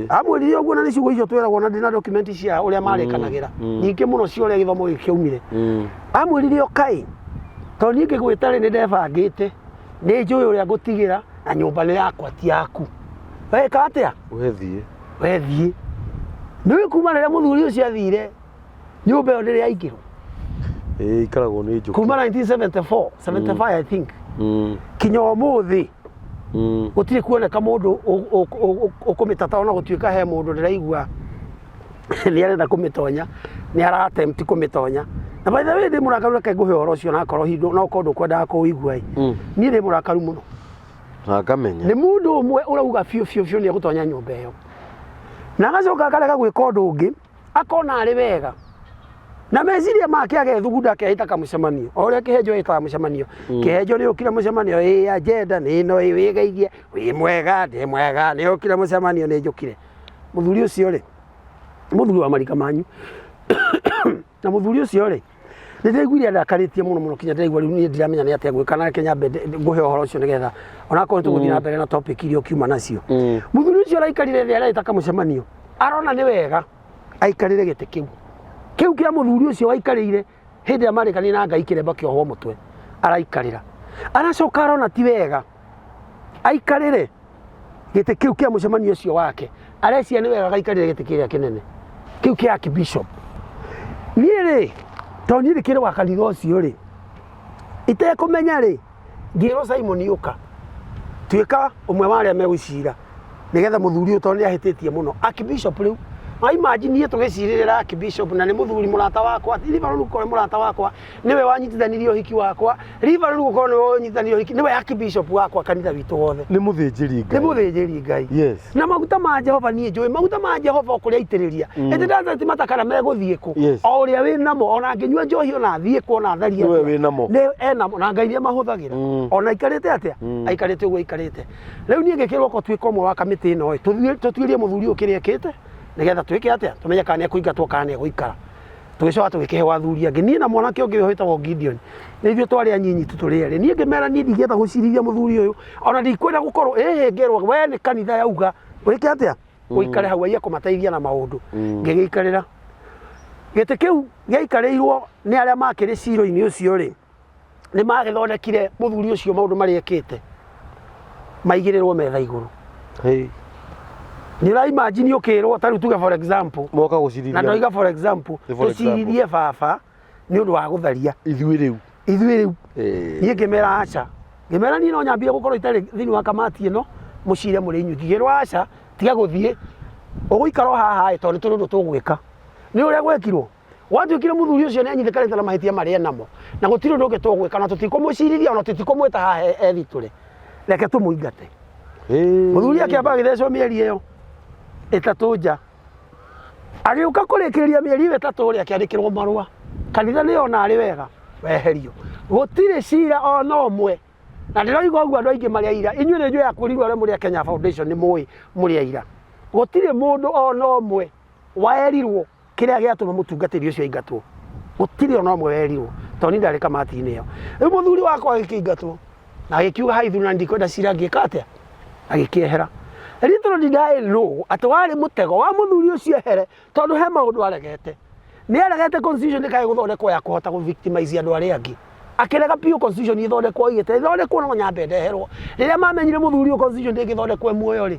Amwĩrire ũguo na nĩ ciugo icio twĩragwo na ndĩna document cia ũrĩa marĩkanagĩra. Nyingĩ mũno cia ũrĩa gĩthomo gĩkĩ kĩaumire. Amwĩrire ũkai, tondũ niĩ ngĩgwĩta rĩ nĩ ndebangĩte, nĩ njũĩ ũrĩa ngũtigĩra na nyũmba nĩ yakwa ti yaku. Weka atĩa? We thiĩ. We thiĩ. Nĩ kuma rĩrĩa mũthuri ũcio athire, nyũmba ĩyo ndĩrĩ yaingĩrwo. Ĩĩ, ikaragwo nĩ njũkĩ. Kuma 1974, 75 I think. Kinya ũmũthĩ. Gũtirĩ kuoneka mũndũ ũkũmĩtata ona gũtuĩka he mũndũ ndĩraigua nĩ arenda kũmĩtonya, nĩ ara attempt kũmĩtonya. Na by the way ndĩ mũrakaru, reke ngũhe ũhoro ũcio na akorwo hihi no ũkorwo ndũkwendaga kũũigua ĩ. Niĩ ndĩ mũrakaru mũno. Na ngamenya. Nĩ mũndũ ũmwe ũrauga biũ biũ biũ nĩ egũtonya nyũmba ĩyo. Na agacoka akarega gwĩka ũndũ ũngĩ, akona arĩ wega. Na meciria make agethugunda akehĩta kamũcemanio. O ũrĩa kĩhenjo ĩtaga mũcemanio. Kĩhenjo nĩ ũkire mũcemanio, ĩ agenda nĩ ĩno, ĩ wĩgeithie, wĩ mwega, ndĩ mwega, nĩ ũkire mũcemanio, nĩ njũkire. Mũthuri ũcio rĩ, mũthuri wa marika manyu. Na mũthuri ũcio rĩ, nĩ ndĩraiguire andakarĩtie mũno mũno kinya ndĩraigua rĩu niĩ ndiramenya nĩ atĩa ngwĩka, na reke nyambe ngũhe ũhoro ũcio nĩgetha onakorwo nĩ tũgũthiĩ na mbere na topic iria ũkiuma nacio. Mũthuri ũcio araikarire thĩ areta kamũcemanio, arona nĩ wega aikarĩre gĩtĩ kĩu. Kĩu kĩa mũthuri ũcio waikarĩire hĩndĩ ĩrĩa marĩkanire na Ngai kĩremba kĩohwo mũtwe, araikarĩra. Aracoka arona ti wega aikarĩre gĩtĩ kĩu kĩa mũcemanio ũcio wake, arecia nĩ wega gaikarĩre gĩtĩ kĩrĩa kĩnene kĩu kĩa archbishop. Niĩ rĩ, tondũ niĩ ndĩkĩrĩ wa kanitha ũcio rĩ, itekũmenya rĩ, ngĩrwo Simon ũka, tuĩka ũmwe wa arĩa megũcira nĩgetha mũthuri ũyũ tondũ nĩ ahĩtĩtie mũno. Archbishop rĩu, wa imagine niĩ tũgĩcirĩrĩra archbishop na nĩ mũthuri mũrata wakwa, River rĩu gũkorwo nĩ mũrata wakwa, nĩwe wanyitithanirie ũhiki wakwa, River rĩu gũkorwo nĩwe wanyitithanirie ũhiki, nĩwe archbishop wakwa kanitha witũ wothe. Nĩ mũthĩnjĩri Ngai. Nĩ mũthĩnjĩri Ngai. Yes. Na maguta ma Jehova niĩ njũĩ, maguta ma Jehova o kũrĩa aitĩrĩria. Ĩndĩ ndatheti matakara megũthiĩ kũ? Yes. O ũrĩa wĩ namo, ona angĩnyua njohi ona athiĩ kũ, ona atharie Nĩwe atĩa. wĩ namo. Nĩ enamo, na Ngai nĩ amahũthagĩra. Ona aikarĩte atĩa? Aikarĩte ũguo aikarĩte. Rĩu niĩ ngĩkĩrwo ko tuĩke ũmwe wa kamĩtĩ ĩno ĩ, tũtuĩrie mũthuri ũyũ kĩrĩa ekĩte, nĩgetha twĩke atĩa? Tũmenye kana nĩ ekũingatwo kana nĩ egũikara. Tũgĩcoka tũgĩkĩheo athuri angĩ, niĩ na mwanake ũngĩ wĩtagwo Gideon, nĩ ithuĩ twarĩ anyinyi tu tũrĩ erĩ. Niĩ ngĩmera niĩ ndingĩhota gũcirithia mũthuri ũyũ, ona ndikwenda gũkorwo ĩhĩ ngerwo we nĩ kanitha yauga wĩke atĩa, ũikare hau aiye kũmateithia na maũndũ. Ngĩgĩikarĩra gĩtĩ kĩu gĩaikarĩirwo nĩ arĩa makĩrĩ ciro-inĩ ũcio rĩ, nĩ magĩthondekire mũthuri ũcio maũndũ marĩa ekĩte maigĩrĩrwo metha igũrũ. Hey. Nĩ ũra imagine ũkĩrwo ta rĩu tuge for example, Moka gũcirithia. na ndoiga for example, Nĩ for example. tũcirithie baba nĩ ũndũ wa gũtharia. Ithuĩ rĩu. Ithuĩ rĩu. Eh. Niĩ ngĩmera aca, ngĩmera niĩ no nyambie gũkorwo itarĩ thĩinĩ wa kamati ĩno, mũcire mũrĩ inyuĩ. Ngĩkĩrwo aca, tiga gũthiĩ, ũgũikara o haha ĩ, tondũ nĩ tũrĩ ũndũ tũgwĩka. Nĩ ũrĩa gwekirwo, gwatuĩkire mũthuri ũcio nĩ anyitĩkanĩte na mahĩtia marĩa enamo, na gũtirĩ ũndũ ũngĩ tũgwĩka, na tũtikũmũcirithia, ona tũtikũmwĩta haha ethitũre, reke tũmũingate. Mũthuri akĩamba agĩthecwo mĩeri ĩyo 3 nja, agĩũka kũrĩkĩrĩria mĩeri ĩyo 3 rĩ, akĩandĩkĩrwo marũa, kanitha nĩ yona arĩ wega weherio. Gũtirĩ cira ona ũmwe, na ndĩroiga ũguo andũ aingĩ marĩ aira, inyuĩ nĩ njũĩ akũrirwo arĩa mũrĩ a Kenya Foundation nĩ mũĩ mũrĩ aira, gũtirĩ mũndũ ona ũmwe werirwo kĩrĩa gĩatũma mũtungatĩri ũcio aingatwo, gũtirĩ ona ũmwe werirwo, tondũ niĩ ndarĩ kamati-inĩ ĩyo. Rĩu mũthuri wakwa agĩkĩingatwo na agĩkiuga hai thuri na ndikwenda cira, ngĩka atĩa, agĩkĩehera. Little did I know atĩ warĩ mũtego wa mũthuri ũcio ehere, tondũ he maũndũ aregete. Nĩ aregete constitution ĩkae gũthondekwo ya kũhota gũ victimize andũ arĩa angĩ. Akĩrega biũ constitution ĩthondekwo, oigĩte ĩthondekwo no nyambe ndeherwo. Rĩrĩa mamenyire mũthuri ũyũ constitution ndĩngĩthondekwo e muoyo rĩ,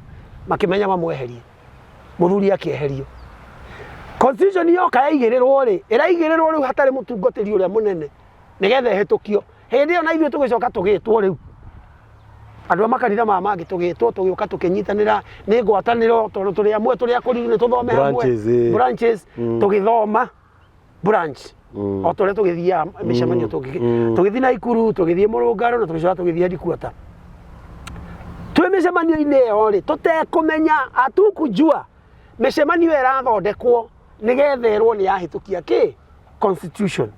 makĩmenya mamweherie. Mũthuri akĩeherio. Constitution yoka yaigĩrĩrwo rĩ, ĩraigĩrĩrwo rĩu hatarĩ mũtungatĩri ũrĩa mũnene nĩgetha ĩhĩtũkio. Hĩndĩ ĩyo na ithuĩ tũgĩcoka tũgĩtwo rĩu andũ a makanitha maya mangĩ, tũgĩtwo tũgĩũka tũkĩnyitanĩra nĩ ngwatanĩro, tondũ tũrĩ amwe tũrĩ akũriru nĩ tũthome hamwe. Branches, eh. Branches, tũgĩthoma branch o ta ũrĩa tũgĩthiaga mĩcemanio, tũgĩthiĩ Naikuru, tũgĩthiĩ Mũrũngaro, na tũgĩcoka tũgĩthiĩ headquarter. Twĩ mĩcemanio-inĩ ĩyo rĩ, tũtekũmenya, hatukujua mĩcemanio ĩyo ĩrathondekwo nĩgetha ĩrwo nĩ yahĩtũkia kĩ constitution.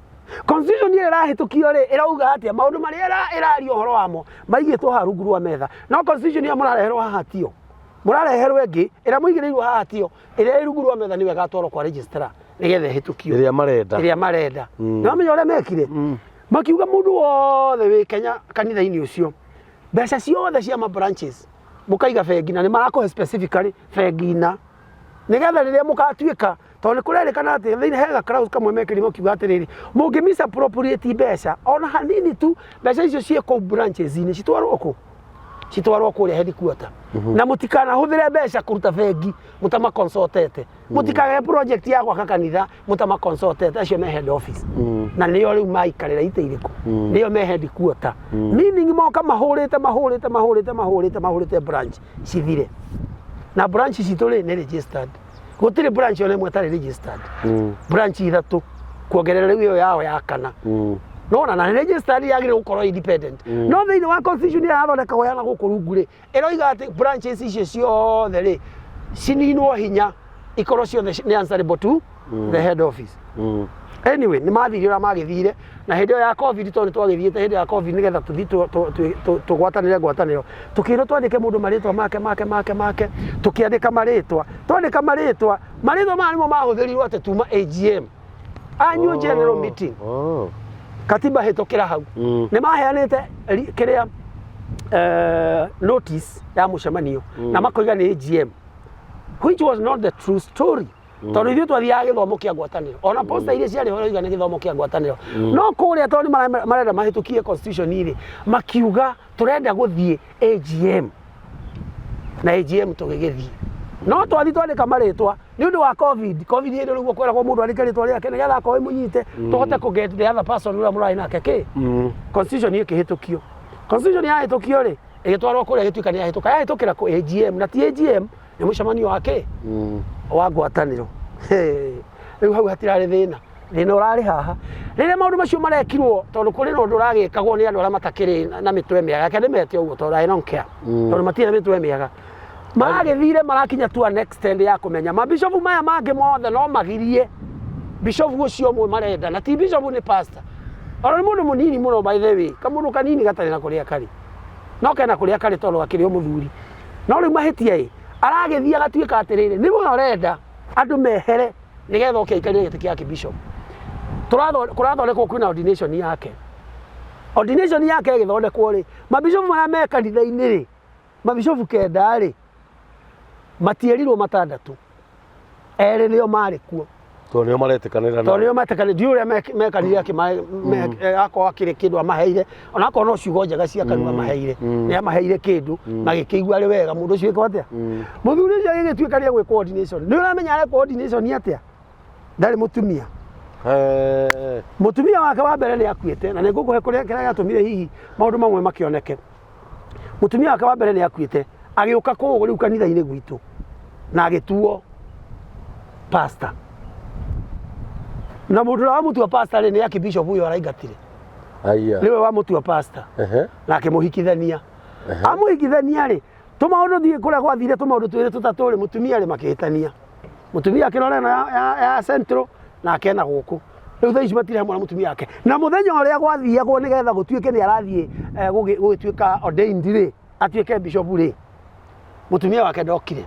Constitution ĩrĩa ĩrahĩtũkio rĩ, ĩrauga atĩa? Maũndũ marĩa ĩraria ũhoro wamo maigĩtwo haha rungu rwa metha, no constitution ĩyo mũrareherwo haha tio, mũrareherwo ĩngĩ ĩrĩa mũigĩrĩirwo haha tio, ĩrĩa ĩ rungu rwa metha nĩyo ĩgatwarwo kwa registrar nĩgetha ĩhĩtũkio. Ĩrĩa marenda. Ĩrĩa marenda. Na wamenya ũrĩa mekire? Makiuga mũndũ wothe wĩ Kenya kanitha-inĩ ũcio, mbeca ciothe cia ma branches mũkaiga bengi, na nĩ marakũhe specifically bengi na nĩgetha rĩrĩa mũgatuĩka, tondũ nĩ kũrerĩkana atĩ thĩinĩ he ga clause kamwe mekĩrire makiuga atĩrĩrĩ, mũngĩ misappropriate mbeca ona hanini tu, mbeca icio ciĩ kũu branches-inĩ citwarwo kũ? Citwarwo kũrĩa headquarter, na mũtikanahũthĩre mbeca kũruta bengi mũtamaconsultete, mũtikagĩe project ya gwaka kanitha mũtamaconsultete acio me head office. Na nĩo rĩu maikarĩra itĩ irĩkũ? Nĩo me headquarter, meaning moka mahũrĩte mahũrĩte mahũrĩte mahũrĩte mahũrĩte branch cithire. Na branch citũ rĩ, nĩ registered, gũtirĩ branch ona ĩmwe ĩtarĩ registered. Branch 3 kuongerera rĩu ĩyo yao ya kana. Nona na registered yagĩrĩirwo gũkorwo independent, no thĩinĩ wa constitution ĩrĩa yathondekagwo ya na gũkũ rungu rĩ, ĩroiga atĩ branches icio ciothe rĩ, cininwo hinya, ikorwo ciothe nĩ answerable to the head office. Anyway, nĩ mathire ũrĩa magĩthire, na hĩndĩ ĩyo ya COVID, tondũ nĩ twagĩthiĩte hĩndĩ ya COVID nĩgetha tũthiĩ tũgwatanĩre ngwatanĩro, tũkĩrwo twandĩke mũndũ marĩtwa make make make make. Tũkĩandĩka marĩtwa, twandĩka marĩtwa, marĩtwa maya nĩmo mahũthĩrirwo atĩ tuma AGM, annual general meeting. Katiba hĩtũkĩra hau. Nĩ maheanĩte kĩrĩa notice ya mũcemanio na makoiga nĩ AGM, which was not the true story, tondũ ithuĩ twathiaga gĩthomo kĩa ngwatanĩro, ona posta iria ciarĩ ho iroiga nĩ gĩthomo kĩa ngwatanĩro. No kũrĩa tondũ nĩ marenda mahĩtũkie constitution rĩ, makiuga tũrenda gũthiĩ AGM, na AGM tũgĩgĩthiĩ. No twathiĩ twandĩka marĩtwa nĩ ũndũ wa COVID. COVID hĩndĩ rĩu kwĩragwo mũndũ andĩke rĩtwa rĩake nĩgetha akorwo ĩmũnyite, tũhote kũ get the other person ũrĩa mũrarĩ nake kĩ. Constitution ĩkĩhĩtũkio. Constitution yahĩtũkio rĩ, ĩgĩtwarwo kũrĩa, ĩgĩtuĩka nĩ yahĩtũka. Yahĩtũkĩra kũ AGM, na ti AGM, nĩ mũcemanio wa kĩ wa ngwatanĩro. Rĩu hau hatirarĩ thĩna, thĩna ũrarĩ haha rĩrĩa maũndũ macio marekirwo, tondũ kũrĩ na ũndũ ũragĩkagwo nĩ andũ arĩa matakĩrĩ na mĩtwe mĩega. Reke ndĩmete ũguo tondũ I don't care, tondũ matirĩ na mĩtwe mĩega. Maragĩthire marakinya to an extent ya kũmenya mabishopu maya mangĩ mothe no magirie bishopu ũcio ũmwe marenda, na ti bishopu, nĩ pastor, ona nĩ mũndũ mũnini mũno by the way, kamũndũ kanini gatarĩ na kũrĩa karĩ, no kena kũrĩa karĩ tondũ akĩrĩ o mũthuri. No rĩu mahĩtia ĩ, aragĩthiĩ agatuĩka atĩrĩrĩ, nĩwe ũrenda andũ mehere nĩgetha oke aikarĩre gĩtĩ kĩa bishop. Kũrathondekwo kwĩna ordination yake. Ordination yake ĩgĩthondekwo rĩ, mabishopu marĩa me kanitha-inĩ rĩ, mabishopu 9 rĩ, matierirwo 6, 2 nĩo marĩ kuo. Tondũ nĩo maretĩkanĩra. Tondũ nĩo metĩkanĩra, ndiũĩ ũrĩa mekanire akorwo akĩrĩ kĩndũ amaheire, ona akorwo no ciugo njega cia kanua amaheire, nĩ amaheire kĩndũ magĩkĩigua arĩ wega mũndũ ũcio ĩkwo atĩa. Mũthuri ũcio agĩgĩtuĩka nĩ egwĩkwo ordination. Nĩ ũramenya arekwo ordination atĩa? Ndarĩ mũtumia. Mũtumia wake wa mbere nĩ akuĩte, na nĩ ngũkũhe kũrĩa kĩrĩa gĩatũmire hihi maũndũ mamwe makĩoneke. Mũtumia wake wa mbere nĩ akuĩte, agĩũka kũu rĩu kanitha-inĩ gwitũ na agĩtuo pastor. Na mũndũ ũrĩa wamũtua pastor rĩ, nĩ archbishop ũyũ araingatire. Aya. Nĩwe wamũtua pastor. Na akĩmũhikithania. Amũhikithania rĩ, tũmaũndũ thiĩ kũrĩa gwathire tũmaũndũ 2 3 rĩ, mũtumia rĩ makĩhĩtania. Mũtumia akĩrora ĩno ya Central na akena gũkũ. Rĩu thaa ici matirĩ hamwe na mũtumia wake. Na mũthenya ũrĩa gwathiagwo nĩgetha gũtuĩke nĩ arathiĩ gũgĩtuĩka ordained rĩ, atuĩke bishop rĩ, mũtumia wake ndokire.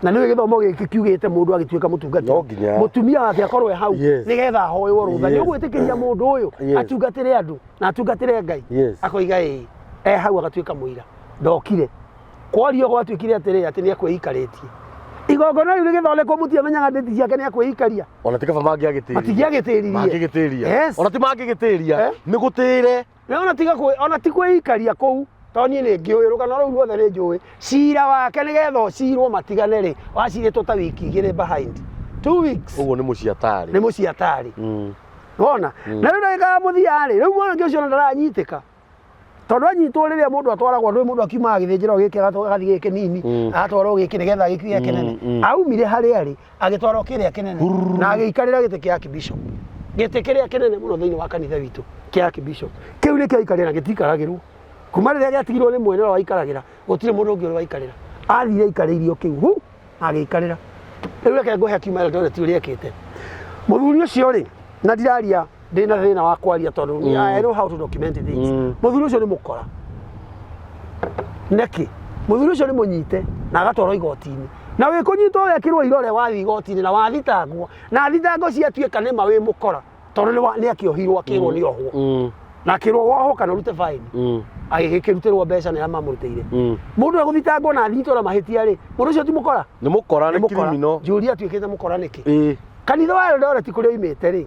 Na nĩũĩ gĩthomo gĩkĩ kiugĩte mũndũ agĩtuĩka mũtungatĩri. No nginya. Mũtumia wake akorwo e hau nĩgetha ahoywo rũtha. Nĩ ũgwĩtĩkĩria mũndũ ũyũ atungatĩre andũ na atungatĩre Ngai. Akoiga ĩĩ. E hau agatuĩka mũira. Ndokire. Kwario gwatuĩkire atĩrĩ, atĩ nĩ ekwĩikarĩtie. Igongona rĩu rĩgĩthondekwo mũtiamenyaga ndĩti ciake nĩ ekwĩikaria. Ona ti kaba mangĩagĩtĩria. Matingĩagĩtĩririe. Mangĩgĩtĩria. Ona ti mangĩgĩtĩria. Nĩ gũtĩre. Ona tiga kwĩ, ona ti kwĩikaria kũu, tondũ niĩ nĩ ngĩũĩ, rũgano rũu ruothe nĩ njũĩ. Cira wake nĩgetha ũcirwo matigane rĩ, wacirĩtwo ta wiki 2 behind. 2 weeks. Ũguo nĩ mũciĩ atarĩ. Nĩ mũciĩ atarĩ. Wona? Na rĩu ndagĩka ya mũthia rĩ, rĩu mwanake ũcio ona ndaranyitĩka. Tondũ anyitwo rĩrĩa mũndũ atwaragwo, ndũĩ mũndũ akiumaga gĩthĩnjĩro gĩkĩ agathiĩ gĩkĩ kĩnini, agatwarwo gĩkĩ nĩgetha gĩkĩ kĩrĩa kĩnene. Aumire harĩa arĩ, agĩtwarwo kĩrĩa kĩnene, na agĩikarĩra gĩtĩ kĩa archbishop. Gĩtĩ kĩrĩa kĩnene mũno thĩinĩ wa kanitha witũ kĩa archbishop. Kĩu nĩkĩo aikarĩra, gĩtiikaragĩrwo. Kuma rĩrĩa gĩatigirwo nĩ mwene ũrĩa waikaragĩra, gũtirĩ mũndũ ũngĩ ũrĩ waikarĩra. Athire aikarĩirio kĩu, hu, agĩikarĩra. Rĩu reke ngũhe akiuma Eldoret ũrĩa ekĩte. Mũthuri ũcio rĩ, na ndiraria ndĩna thĩna wa kwaria tondũ I know how to document things. Mũthuri ũcio nĩ mũkora. Nĩkĩ? Mũthuri ũcio nĩ mũnyite na agatwarwo igoti-inĩ. Na wĩ kũnyitwo wekĩrwo irore wathiĩ igoti-inĩ na wathitangwo. Na thitango ciatuĩka nĩ ma wĩ mũkora. Tondũ nĩ akĩohirwo akĩrwo nĩ ohwo. Na akĩrwo wohwo kana ũrute fine. Agĩgĩkĩrutĩrwo mbeca nĩ arĩa mamũrutĩire. Mũndũ egũthitangwo na anyitwo na mahĩtia rĩ, mũndũ ũcio ti mũkora? Nĩ mũkora, nĩ criminal. Njũria atuĩkĩte mũkora nĩkĩ? Kanitha wa Eldoret kũrĩa oimĩte rĩ,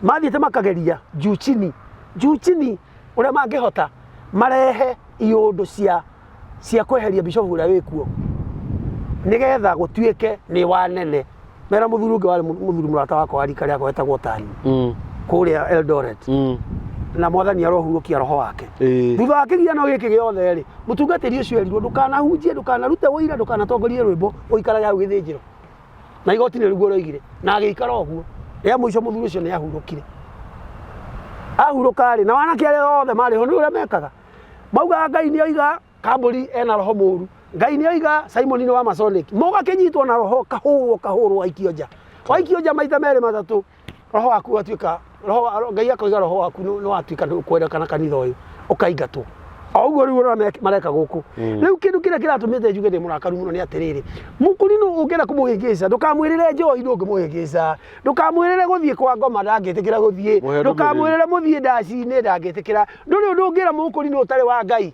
mathiĩte makageria juu chini, juu chini ũrĩa mangĩhota marehe iũndũ cia kweheria bishop ũrĩa wĩkuo nĩgetha gũtuĩke nĩ wanene. Mera mũthuri ũngĩ warĩ mũthuri mũrata wakwa wa rika rĩakwa wetagwo Tani kũrĩa Eldoret. Na mwathani arohurũkia roho wake. Thutha wa kĩgiano gĩkĩ gĩothe rĩ, mũtungatĩri ũcio erirwo ndũkanahunjie, ndũkanarute ũira, ndũkanatongorie rwĩmbo, ũikarage hau gĩthĩnjĩro. Na igoti nĩrĩguo rĩoigire, na agĩikara ũguo. Rĩa mũico mũthuri ũcio nĩ ahurũkire. Ahurũka rĩ, na wanake arĩa othe marĩ ho nĩ ũrĩa mekaga. Maugaga Ngai nĩ oiga Kambũri ena roho mũru. Ngai nĩ oiga Simon nĩ wa Masonic. Mũgakĩnyitwo na roho kahũrwo kahũrwo waikio nja. Waikio nja maita 2 3, roho waku watuĩka, roho Ngai akoiga roho waku nĩ watuĩka ndũkwendekana kanitha ũyũ, ũkaingatwo. O ũguo rĩu ũrona mareka gũkũ. Rĩu kĩndũ kĩrĩa kĩratũmĩte njuge ndĩ mũrakaru mũno nĩ atĩrĩrĩ, mũkũrinũ ũngĩenda kũmũhĩngĩca, ndũkamwĩrĩre njohi ndũngĩmũhĩngĩca, ndũkamwĩrĩre gũthiĩ kwa ngoma ndangĩtĩkĩra gũthiĩ, Mũhe ndũmĩrĩri. ndũkamwĩrĩre mũthiĩ ndaci-inĩ ndangĩtĩkĩra. Ndũrĩ ũndũ ũngĩra mũkũrinũ ũtarĩ wa Ngai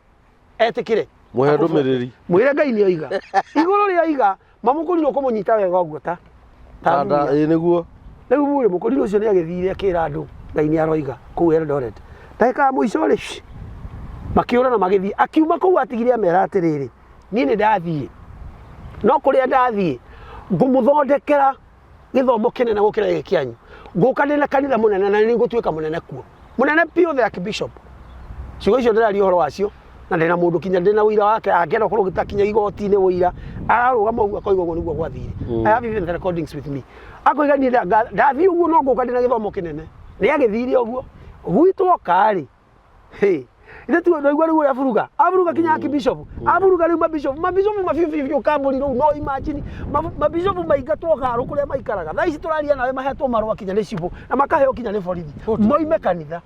etĩkĩre. Mũhe ndũmĩrĩri. Mwĩre Ngai nĩ oiga. Igũrũ rĩa oiga, mamũkũrinũ ũkũmũnyita wega ũguo ta Tanda, ĩĩ nĩguo. Rĩu rĩ, mũkũrinũ ũcio nĩ agĩthire akĩra andũ Ngai nĩ aroiga kũu Eldoret. Ndagĩka ya mũico rĩ, makĩũra na magĩthiĩ. Akiuma kũu atigire amera atĩrĩrĩ, niĩ nĩ ndathiĩ, no kũrĩa ndathiĩ ngũmũthondekera gĩthomo kĩnene gũkĩra gĩkĩ kĩanyu. Ngũka ndĩna kanitha mũnene na nĩ ngũtuĩka mũnene kuo. Mũnene biũ the archbishop. Ciugo icio ndĩraria ũhoro wacio na ndĩna mũndũ kinya ndĩna ũira wake angĩenda gũkorwo gĩtakinya igoti-inĩ ũira ararũgama ũguo akoiga ũguo nĩguo gwathire. I have even the recordings with me. Akoiga niĩ ndathiĩ ũguo no ngũka ndĩna gĩthomo kĩnene. Nĩ agĩthire ũguo. Gwitũ oka rĩ, hĩ, ithe tu ndaigua rĩu ũrĩa aburuga. Aburuga kinya archbishop. Aburuga rĩu mabishop. Mabishop mabiũ biũ biũ kambũri rĩu no imagine. Mabishop maingatwo garũ kũrĩa maikaraga. Thaa ici tũraria nawe mahetwo marũa kinya nĩ cibũ na makaheo kinya nĩ borithi. Moime kanitha.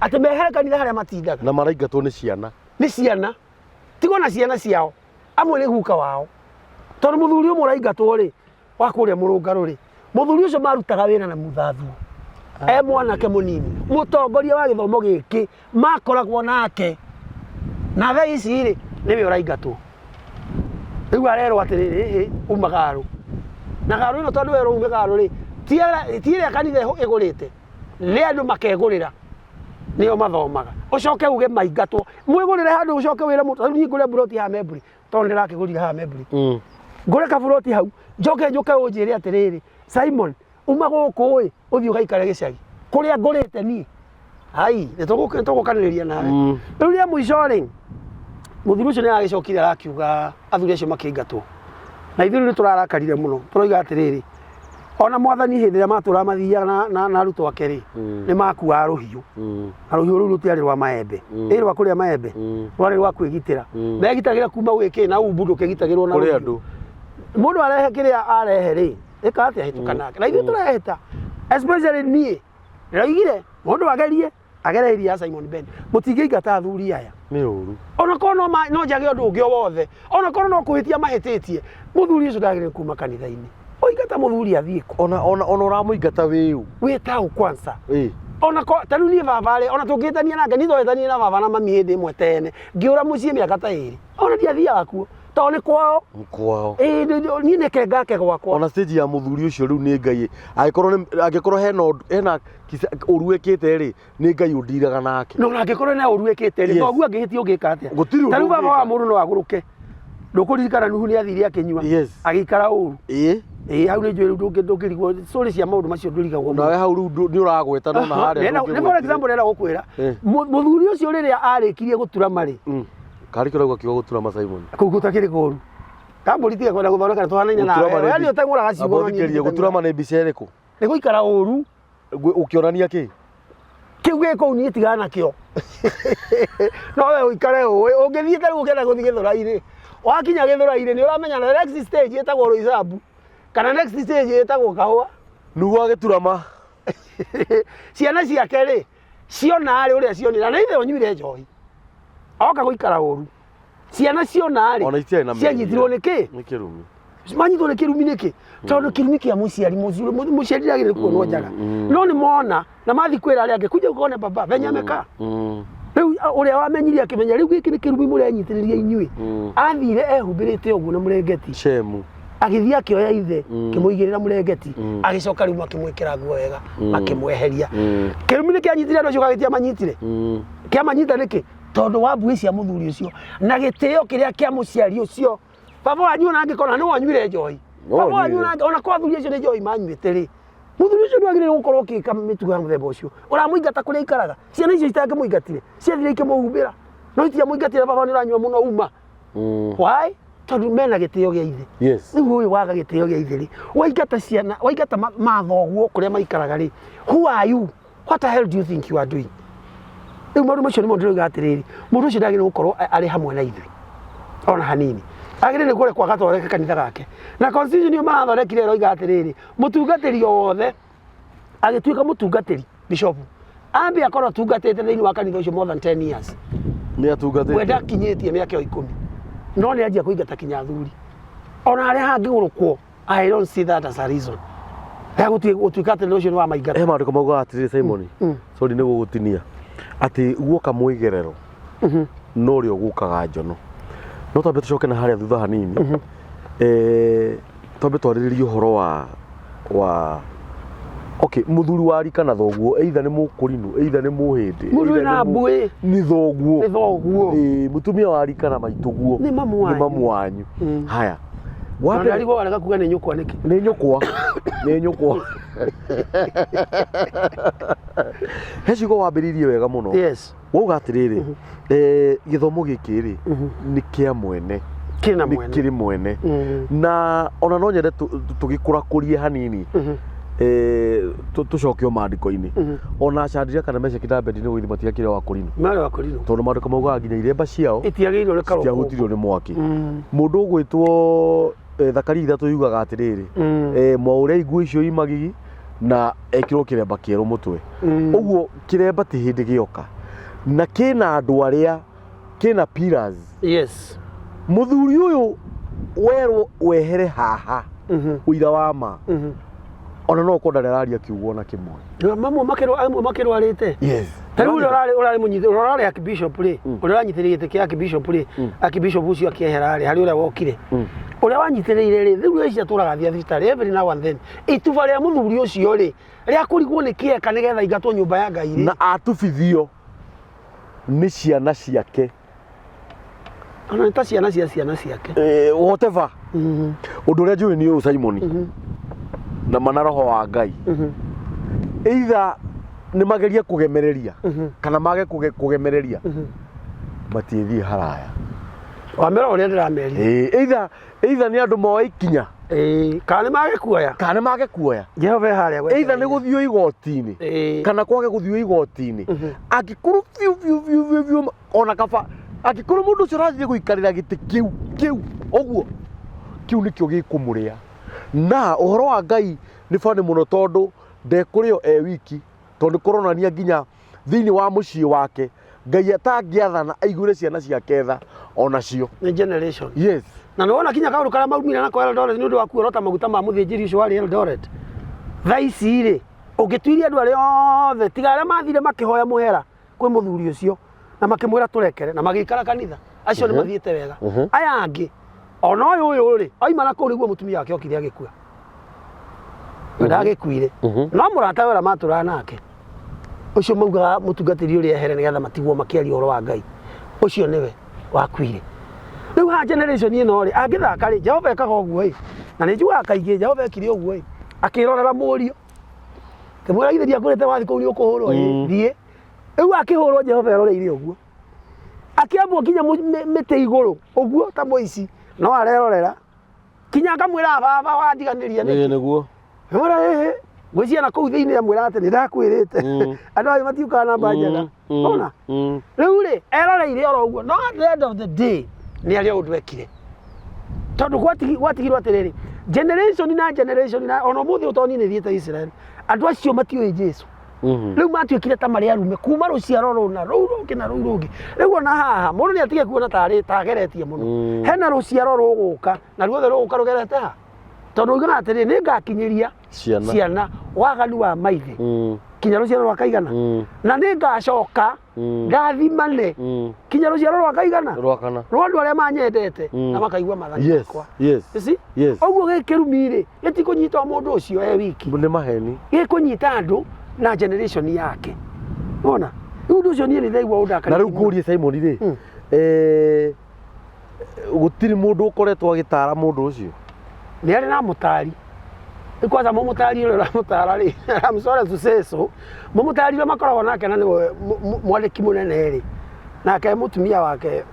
Atĩ mehere kanitha harĩa matindaga. Na maraingatwo nĩ ciana. Nĩ ciana. Tigwo na ciana ciao. Amwe nĩ guka wao. Tondũ mũthuri ũmwe ũraingatwo rĩ, wa kũrĩa mũrũngarũ rĩ, mũthuri ũcio marutaga wĩra na mũthathuo. E mwanake mũnini, mũtongoria wa gĩthomo gĩkĩ makoragwo nake, na thaa ici rĩ nĩwe ũraingatwo. Rĩu arerwo atĩrĩrĩ, ĩhĩ, uma garũ na garũ ĩno, tondũ werwo ume garũ rĩ, ti ĩrĩa kanitha ĩgũrĩte, nĩ andũ makegũrĩra nĩo mathomaga. Ũcoke uge maingatwo, mwĩgũrĩre handũ, ũcoke wĩre mũndũ, rĩu niĩ ngũre mburoti haha Memburi, tondũ ndĩrakĩgũrire haha Memburi, ngũre kaburoti hau, njoke njũke ũnjĩre atĩrĩrĩ, Simon, uma gũkũ ĩ, ũthiĩ ũgaikare gĩcagi kũrĩa ngũrĩte niĩ. Ai, nĩ tũgũkanĩrĩria nawe. Rĩu rĩa mũico rĩ, mũthuri ũcio nĩ aragĩcokire arakiuga athuri acio makĩingatwo, na ithuĩ rĩu nĩ tũrarakarire mũno, tũroiga atĩrĩrĩ, ona mwathani hĩndĩ ĩrĩa matũraga mathiaga na arutwo ake rĩ, nĩ makuaga rũhiũ, na rũhiũ rũu rũtiarĩ rwa maembe, ĩ rwa kũrĩa maembe, rwarĩ rwa kwĩgitĩra. Megitagĩra kuma gwĩ kĩ? Na umbu ndũkĩgitagĩrwo na kũrĩ rũhiũ. Andũ. Mũndũ arehe kĩrĩa arehe rĩ, ĩka atĩa? Hĩtũka nake. Na ithuĩ tũrehĩta, especially niĩ ndĩroigire mũndũ agerie agere iria ya Simon Ben, mũtingĩingata athuri aya. Nĩ ũru. Ona korwo no njage ũndũ ũngĩ o wothe, ona korwo no kũhĩtia mahĩtĩtie, mũthuri ũcio ndagĩrĩire kuma kanitha-inĩ. Ũingata mũthuri athiĩ kũ? Ona ũramũingata wĩũ? Wĩtaũ kwanza. Ĩ. Ona ko ta rĩu niĩ baba rĩ, ona tũngĩtania nake, niĩ twahĩtanirie na baba na mami hĩndĩ ĩmwe tene, ngĩũra mũciĩ mĩaka ta 2, ona ndiathiaga kuo tondũ nĩ kwao. Kwao. Ĩĩ, niĩ nĩke ngake gwakwa. Ona stage ya mũthuri ũcio rĩu nĩ Ngai, angĩkorwo hena ũru ekĩte rĩ, nĩ Ngai ũndiraga nake. No ona angĩkorwo na ũru ĩkĩte rĩ, Yes. thoguo angĩhĩtia ũngĩka atĩa? Gũtirĩ ũndũ Ta rĩu baba wa ũngĩka. mũndũ no agũrũke. Ndũkũririkana Nuhu nĩ athire akĩnyua, agĩikara ũru? Ĩ. Ĩĩ, hau nĩ njũĩ rĩu ndũngĩrigwo story cia maũndũ macio, ndũrigagwo mũno. Nawe hau rĩu nĩ ũragweta no na harĩa Nĩ for example ndĩrenda gũkwĩra, Eh. Mũthuri ũcio rĩrĩa arĩkirie gũturama rĩ, Karĩ kĩrauga kiugo gũturama, Simon? Kũu gũtakĩrĩ kũru, kambũri tiga kwenda gũthondeka tũhanaine nawe. Gũturama nĩ We nĩ ũteng'ũraga ciugo, Amba no niĩ ũthikĩrĩrie, nditeng'ũraga. gũturama nĩ mbica ĩrĩkũ? Nĩ gũikara ũru. Ũkĩonania kĩ? Kĩu gĩ kũu niĩ tigana nakĩo, no we ũikare ũĩ ũngĩthiĩ ta rĩu ũkĩenda gũthiĩ Gĩthũrai-rĩ, wakinya Gĩthũrai-rĩ, nĩ ũramenya na next stage ĩtagwo Roysambu kana next stage ĩtagwo Kahũa. Nuhu agĩturama. Ciana ciake rĩ, ciona rĩ, ũrĩa cionire na ithe ũnyuire njohi oka gũikara ũru, ciana ciona rĩ, Ona itiarĩ na cianyitirwo nĩ kĩ? Nĩ kĩrumi. Manyitwo nĩ kĩrumi nĩkĩ? Tondũ kĩrumi kĩa mũciari, mũciari ndagĩrĩire kuonwo njaga, no nĩ mona na mathi kwĩra arĩa angĩ, kuja ukone baba venye amekaa. Rĩu ũrĩa wamenyire akĩmenya rĩu gĩkĩ nĩ kĩrumi mũrenyitĩrĩria inyuĩ. Athire ehumbĩrĩte ũguo na mũrengeti. Shemu. Agĩthiĩ akĩoya ithe, kĩmũigĩrĩra mũrengeti, agĩcoka rĩu makĩmwĩkĩra nguo wega, makĩmweheria. Kĩrumi nĩ kĩanyitire andũ acio gagĩtia manyitire kĩamanyita nĩkĩ? Tondũ wa mbuĩ cia mũthuri ũcio na gĩtĩo kĩrĩa kĩa mũciari ũcio. Baba wanyu ona angĩkorwo nĩ wanyuire njohi, No baba wanyu wanyuire. ona kwa athuri acio nĩ njohi manyuĩte rĩ, mũthuri ũcio ndwagĩrĩire gũkorwo ũkĩka mĩtugo ya mũthemba ũcio ũramũingata kũrĩa aikaraga. Ciana icio itangĩmũingatire, ciathire ikĩmũhumbĩra, no itiamũingatire, "Baba, nĩ ũranyua mũno, uma." Why? Tondũ mena gĩtĩo gĩa ithe. Rĩu ũyũ waga gĩtĩo gĩa ithe rĩ, waingata ciana, waingata mathoguo kũrĩa maikaraga rĩ, who are you? What the hell do you think you are doing? Rĩu maũndũ macio nĩmo ndĩroiga atĩrĩrĩ, mũndũ ũcio ndagĩrĩirwo gũkorwo arĩ hamwe na ithuĩ ona hanini. Agĩrĩire kũrekwo agathondeke kanitha gake, na constitution ĩyo marathondekire ĩroiga atĩrĩrĩ, mũtungatĩri o wothe agĩtuĩka mũtungatĩri, bishop, ambe akorwo atungatĩte thĩinĩ wa kanitha ũcio more than 10 years. Nĩ atungatĩte. We ndakinyĩtie mĩaka ĩyo 10, no nĩ anjia kũingata kinya athuri ona harĩa hangĩgũrũkwo. I don't see that as a reason ya gũtuĩka atĩ ũcio nĩ wa maingata. He maandĩko maugaga atĩrĩrĩ, Simon, sorry nĩ gũgũtinia, atĩ guoka mwĩgerero no ũrĩa ũgũkaga njono. No twambe tũcoke na harĩa thutha hanini, twambe twarĩrĩrie ũhoro wa okay, mũthuri wa rika na thoguo, either nĩ mũkũrinũ, either nĩ mũhĩndĩ, Mũndũ either wĩna nĩ mbuĩ. Nĩ thoguo. Nĩ thoguo. Ĩĩ, mũtumia wa rika na maitũguo Nĩ mamu wanyu. Nĩ mamu wanyu. Haya. Na Wa mbere ndarigwo warega kuga nĩ nyũkwa nĩkĩ. Nĩ nyũkwa, nĩ nyũkwa. He ciugo wambĩrĩirie wega mũno. Wauga atĩrĩrĩ, gĩthomo gĩkĩ rĩ, nĩ kĩa mwene. Kĩna Nĩ mwene. kĩrĩ mwene. Na ona no nyende tũgĩkũrakũrie hanini, tũcoke o maandĩko-inĩ. Ona Shadraka kana Meshaki na Abednego githĩ matiakĩrĩ wa kũrinũ? Marĩ wa kũrinũ. Tondũ maandĩko maugaga nginya iremba ciao itiagĩrĩirwo nĩ karũkũngũ. Citiahutirio nĩ mwaki. Mũndũ ũgwĩtwo Thakaria 3 yugaga atĩrĩrĩ, mwaũrei nguo icio i magigi na ekĩrwo kĩremba kĩerũ mũtwe. Ũguo kĩremba ti hĩndĩ gĩoka na kĩna andũ arĩa kĩna pillars. Mũthuri ũyũ werwo wehere haha, ũira wa ma. Ona no ũkorwo ndarĩ araria kiugo ona kĩmwe. Mamwe makĩrwa amwe makĩrwarĩte. Yes. Ta rĩu ũrĩa ũrarĩ ũrarĩ mũnyitĩ ũrĩa ũrarĩ archbishop rĩ, ũrĩa ũranyitĩrĩire gĩtĩ kĩa archbishop rĩ, archbishop ũcio akĩehera rĩ, harĩ ũrĩa wokire. Ũrĩa wanyitĩrĩire rĩ, rĩu ici atũraga athiĩ thibitarĩ every now and then. Ituba rĩa mũthuri ũcio rĩ, rĩa kũrigwo nĩ kĩeka nĩgetha aingatwo nyũmba ya Ngai rĩ. Na atubithio nĩ ciana ciake. Ona nĩ ta ciana cia ciana ciake. Eh, whatever. Ũndũ ũrĩa njũĩ nĩ ũyũ Simon. Na mana roho wa Ngai. Either nĩ magerie kũgemereria kana mage kũgemereria matiĩthiĩ haraya. Wamera ũrĩa ndĩramerire. Eh, either nĩ andũ moe ikinya Ĩĩ, kana nĩ mage kuoya. kana nĩ mage kuoya. Jehova e harĩa gwetereire. Either nĩ gũthiĩ igoti-inĩ Ĩĩ. kana kwage gũthiĩ igoti-inĩ. Angĩkorwo biũ biũ biũ biũ biũ ona kaba angĩkorwo mũndũ ũcio ũrathiĩ gũikarĩra gĩtĩ kĩu kĩu ũguo kĩu nĩkĩo gĩkũmũrĩa. Na ũhoro wa Ngai nĩ bani mũno tondũ ndekũrĩo e wiki tondũ kũronania nginya thĩinĩ wa mũciĩ wake Ngai atangĩathana aiguĩre ciana ciake tha onacio. Nĩ generation. Yes. Na nĩ wona kinya kaũndũ karĩa maumire nako Eldoret nĩ ũndũ wa kuorota maguta ma mũthĩnjĩri ũcio warĩ Eldoret. Thaa ici rĩ, ũngĩtuiria andũ arĩa othe tiga arĩa mathire makĩhoya mũhera kwĩ mũthuri ũcio na makĩmwĩra tũrekere na magĩikara kanitha acio nĩ mathiĩte wega. Aya angĩ ona ũyũ ũyũ rĩ oima na kũu nĩguo mũtumia wake okire agĩkua. We ndagĩkuire. No mũrata we ũrĩa matũraga nake ũcio maugaga mũtungatĩri ũrĩa ehere nĩgetha matigwo makĩaria ũhoro wa Ngai ũcio nĩwe wakuire. Rĩu haha generation ĩno rĩ angĩthaka rĩ Jehova ekaga ũguo ĩ na nĩ njugaga kaingĩ Jehova ekire ũguo ĩ akĩrorera mũriũ kĩmwĩra githĩ ndiakwĩrĩte wathiĩ kũu nĩ ũkũhũrwo ĩ thiĩ rĩu akĩhũrwo Jehova eroreire ũguo akĩambwo nginya mĩtĩ igũrũ ũguo ta mũici no arerorera kinya akamwĩra baba wandiganĩria nĩkĩ nĩguo. Mwĩra ĩhĩ ngwĩciria na kũu thĩinĩ amwĩra atĩ nĩ ndakwĩrĩte andũ ayo matiũkaga namba njega ona rĩu rĩ eroreire oro ũguo no at the end of the day nĩ arĩa ũndũ ekire tondũ gwatigirwo atĩrĩrĩ generation na generation na ona ũmũthĩ ũyũ tondũ niĩ nĩ thiĩte Israel andũ acio matiũĩ Jesu rĩu matuĩkire ta marĩ arume kuma rũciaro rũna rũu rũngĩ na rũu rũngĩ rĩu ona haha mũndũ nĩ atige kuona tarĩ tageretie mũno hena rũciaro rũgũka na ruothe rũgũka rũgerete ha tondũ ugaga atĩrĩ nĩ ngakinyĩria Ciana. ciana waganu wa maithe kinya rũciaro rwa kaigana na nĩ ngacoka ngathimane kinya rũciaro rwa kaigana Rwa kana. rwa andũ arĩa manyendete na makaigua maathani Yes. makwa. Yes. You see? Yes. Ũguo gĩkĩrumi rĩ gĩtikũnyita o mũndũ ũcio e wiki Nĩ maheni. gĩkũnyita andũ na generation yake wona rĩu ũndũ ũcio niĩ nĩ ndaigua ũndakarĩtie Na rĩu mũno. ngũrie Simon rĩ eh, gũtirĩ mũndũ ũkoretwo agĩtara mũndũ ũcio. Nĩ arĩ na mũtari rĩu kwanza mũmũtari ũrĩa ũramũtara rĩ I'm sorry to say so mũmũtari ũrĩa makoragwo nake na nĩwe mwandĩki mũnene rĩ nake mũtumia wake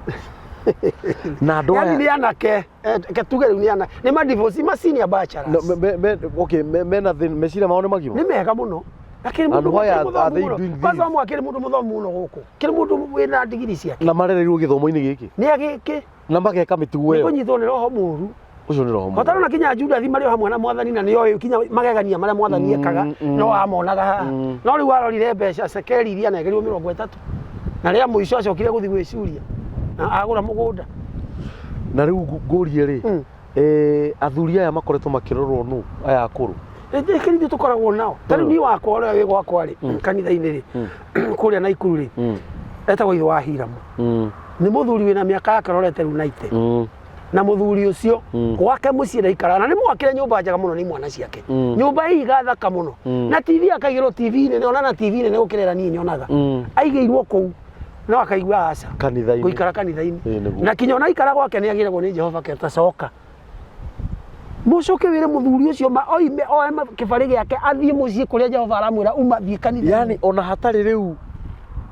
Na andũ yani aya nĩ anake reke tuge rĩu nĩ anake nĩ madivorce ma senior bachelors. No, okay, mena thĩna meciria mao nĩ magima. Nĩ mega mũno. Akĩrĩ And mũndũ why akĩrĩ mũthomu are they mũno. doing this? Kwanza ũmwe akĩrĩ mũndũ mũthomu mũno gũkũ kĩrĩ mũndũ wĩna ndigiri ciake Na marereirwo gĩthomo-inĩ gĩkĩ. nĩ agĩkĩ Na mageka mĩtugo nĩ ĩyo. kũnyitwo nĩ roho mũru Ũcio nĩ roho mũru. Hotaro na kinya Judathi marĩ o hamwe na mwathani na nĩoĩ kinya magegania marĩa mwathani ekaga no amonaga haha no rĩu arorire mbeca cekeri iria anengerirwo 30 na rĩa mũico acokire gũthiĩ gwĩcuria na agũra mũgũnda. Na rĩu ngũrie rĩ athuri aya makoretwo makĩrorwo nũ aya akũrũ? Rĩngĩ ithuĩ tũkoragwo nao ta rĩu niĩ wakwa ũrĩa wĩ gwakwa rĩ kanitha-inĩ rĩ kũrĩa Naikuru rĩ etagwo ithe wa Hiramu nĩ mũthuri wĩna mĩaka yake rorete rĩu naite na mũthuri ũcio gwake mũciĩ ndaikaraga na nĩ mwakĩre nyũmba njega mũno nĩ imwana ciake nyũmba ĩiga thaka mũno na TV akaigĩrwo TV nene ona na TV nene gũkĩrera niĩ nyonaga aigĩirwo kũu no akaigua aca Kanitha-inĩ. gũikara kanitha-inĩ Ĩĩ, nĩguo. na kinya ona aikara gwake nĩ agĩragwo nĩ Jehova ketacoka mũcoke wĩre mũthuri ũcio ma oime oe kĩbarĩ gĩake athiĩ mũciĩ kũrĩa Jehova aramwĩra uma thiĩ kanitha Yani ona hatarĩ rĩu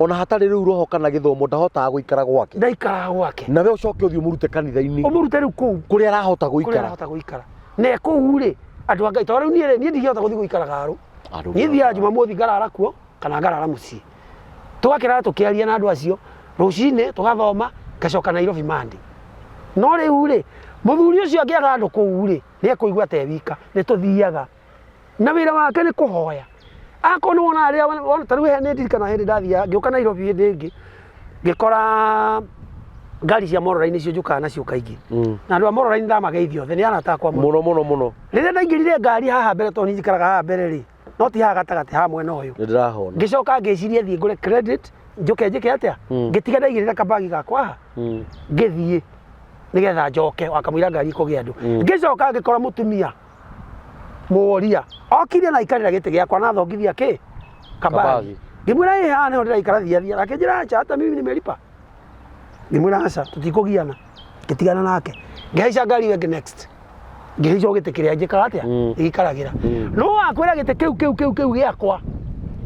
ona hatarĩ rĩu roho kana gĩthomo ndahotaga gũikara gwake. Ndaikaraga gwake. Na we ũcoke ũthiĩ ũmũrute kanitha-inĩ. Ũmũrute rĩu kũu kũrĩa arahota kũrĩa gũikara. Arahota gũikara. Na kũu rĩ andũ a Ngai tondũ rĩu niĩ rĩ niĩ ndingĩhota gũthiĩ gũikara Garũ. Niĩ thiaga Jumamothi ngarara kuo kana ngarara mũciĩ. Tũgakĩrara tũkĩaria na andũ acio rũcinĩ tũgathoma ngacoka Nairobi Monday. No rĩu rĩ mũthuri ũcio angĩaga andũ kũu rĩ nĩ ekũigua ta e wika nĩ tũthiaga. Na wĩra wake nĩ kũhoya. Akorwo nĩ wonaga rĩrĩa ta rĩu nĩ ndirikanaga hĩndĩ ndathiaga ngĩũka Nairobi hĩndĩ ĩngĩ ngĩkora Ngari cia Mororai nĩcio njũkaga nacio kaingĩ. Na andũ a Mororai nĩndamageithia othe, nĩ arata akwa mũno. Mũno mũno mũno. Rĩrĩa ndaingĩrire ngari haha mbere tondũ niĩ njikaraga haha mbere rĩ, no ti haha gatagatĩ, haha mwena ũyũ. Nĩ ndĩrahona. Ngĩcoka ngĩciria thiĩ ngũre credit, njũke njĩke atĩa? Ngĩtiga ndaigĩrĩra kabagi gakwa haha, ngĩthiĩ nĩgetha njoke wakamũira ngari ĩkũgĩa andũ. Ngĩcoka ngĩkora mũtumia mũworia okire na aikarĩra gĩtĩ gĩakwa na athongithia kĩ? Kabagi. Kabagi. Ngĩmwĩra ĩ haha nĩho ndĩraikara thia thia. Akĩnjĩra acha hata mimi nimelipa. Ngĩmwĩra aca tũtikũgiana. Ngĩtigana nake. Ngĩhaica ngari ĩyo ĩngĩ next. Ngĩhaica o gĩtĩ kĩrĩa njĩkaga atĩa? Gĩikaragĩra. No wakwĩra gĩtĩ kĩu kĩu kĩu kĩu gĩakwa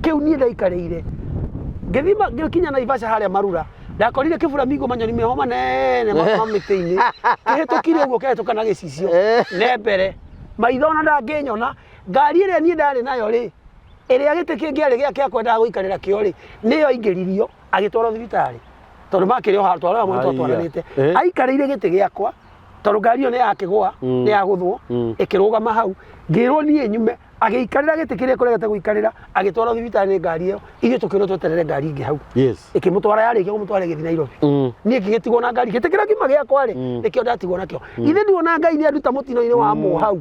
kĩu niĩ ndaikarĩire. Ngĩthiĩ ngĩkinya Naivasha harĩa Marura. Ndakorire kĩburamingo manyoni meho manene ma mĩtĩ-inĩ. Kĩhĩtũkire ũguo kĩahĩtũka na gĩcicio. Ne mbere. Maitho ona ndangĩnyona. Ngari ĩrĩa niĩ ndarĩ nayo rĩ, ĩrĩa gĩtĩ kĩngĩarĩ gĩake akwendaga gũikarĩra kĩo rĩ, nĩyo aingĩririo agĩtwarwo thibitarĩ. Tondũ makĩrĩ o handũ twara hamwe twatwaranĩte. Aikarĩire gĩtĩ gĩakwa tondũ ngari ĩyo nĩ yakĩgũa, nĩ yagũthwo, ĩkĩrũgama hau. Ngĩrwo niĩ nyume, agĩikarĩra gĩtĩ kĩrĩa ekũregete gũikarĩra, agĩtwarwo thibitarĩ nĩ ngari ĩyo. Ithuĩ tũkĩrwo tweterere ngari ĩngĩ hau. Ĩkĩmũtwara, yarĩkia kũmũtwara ĩgĩthiĩ Nairobi. Niĩ ngĩgĩtigwo na ngari, gĩtĩ kĩrĩa kiuma gĩakwa rĩ, nĩkĩo ndatigwo nakĩo. Ithe nduona Ngai nĩ anduta mũtino-inĩ wa hau,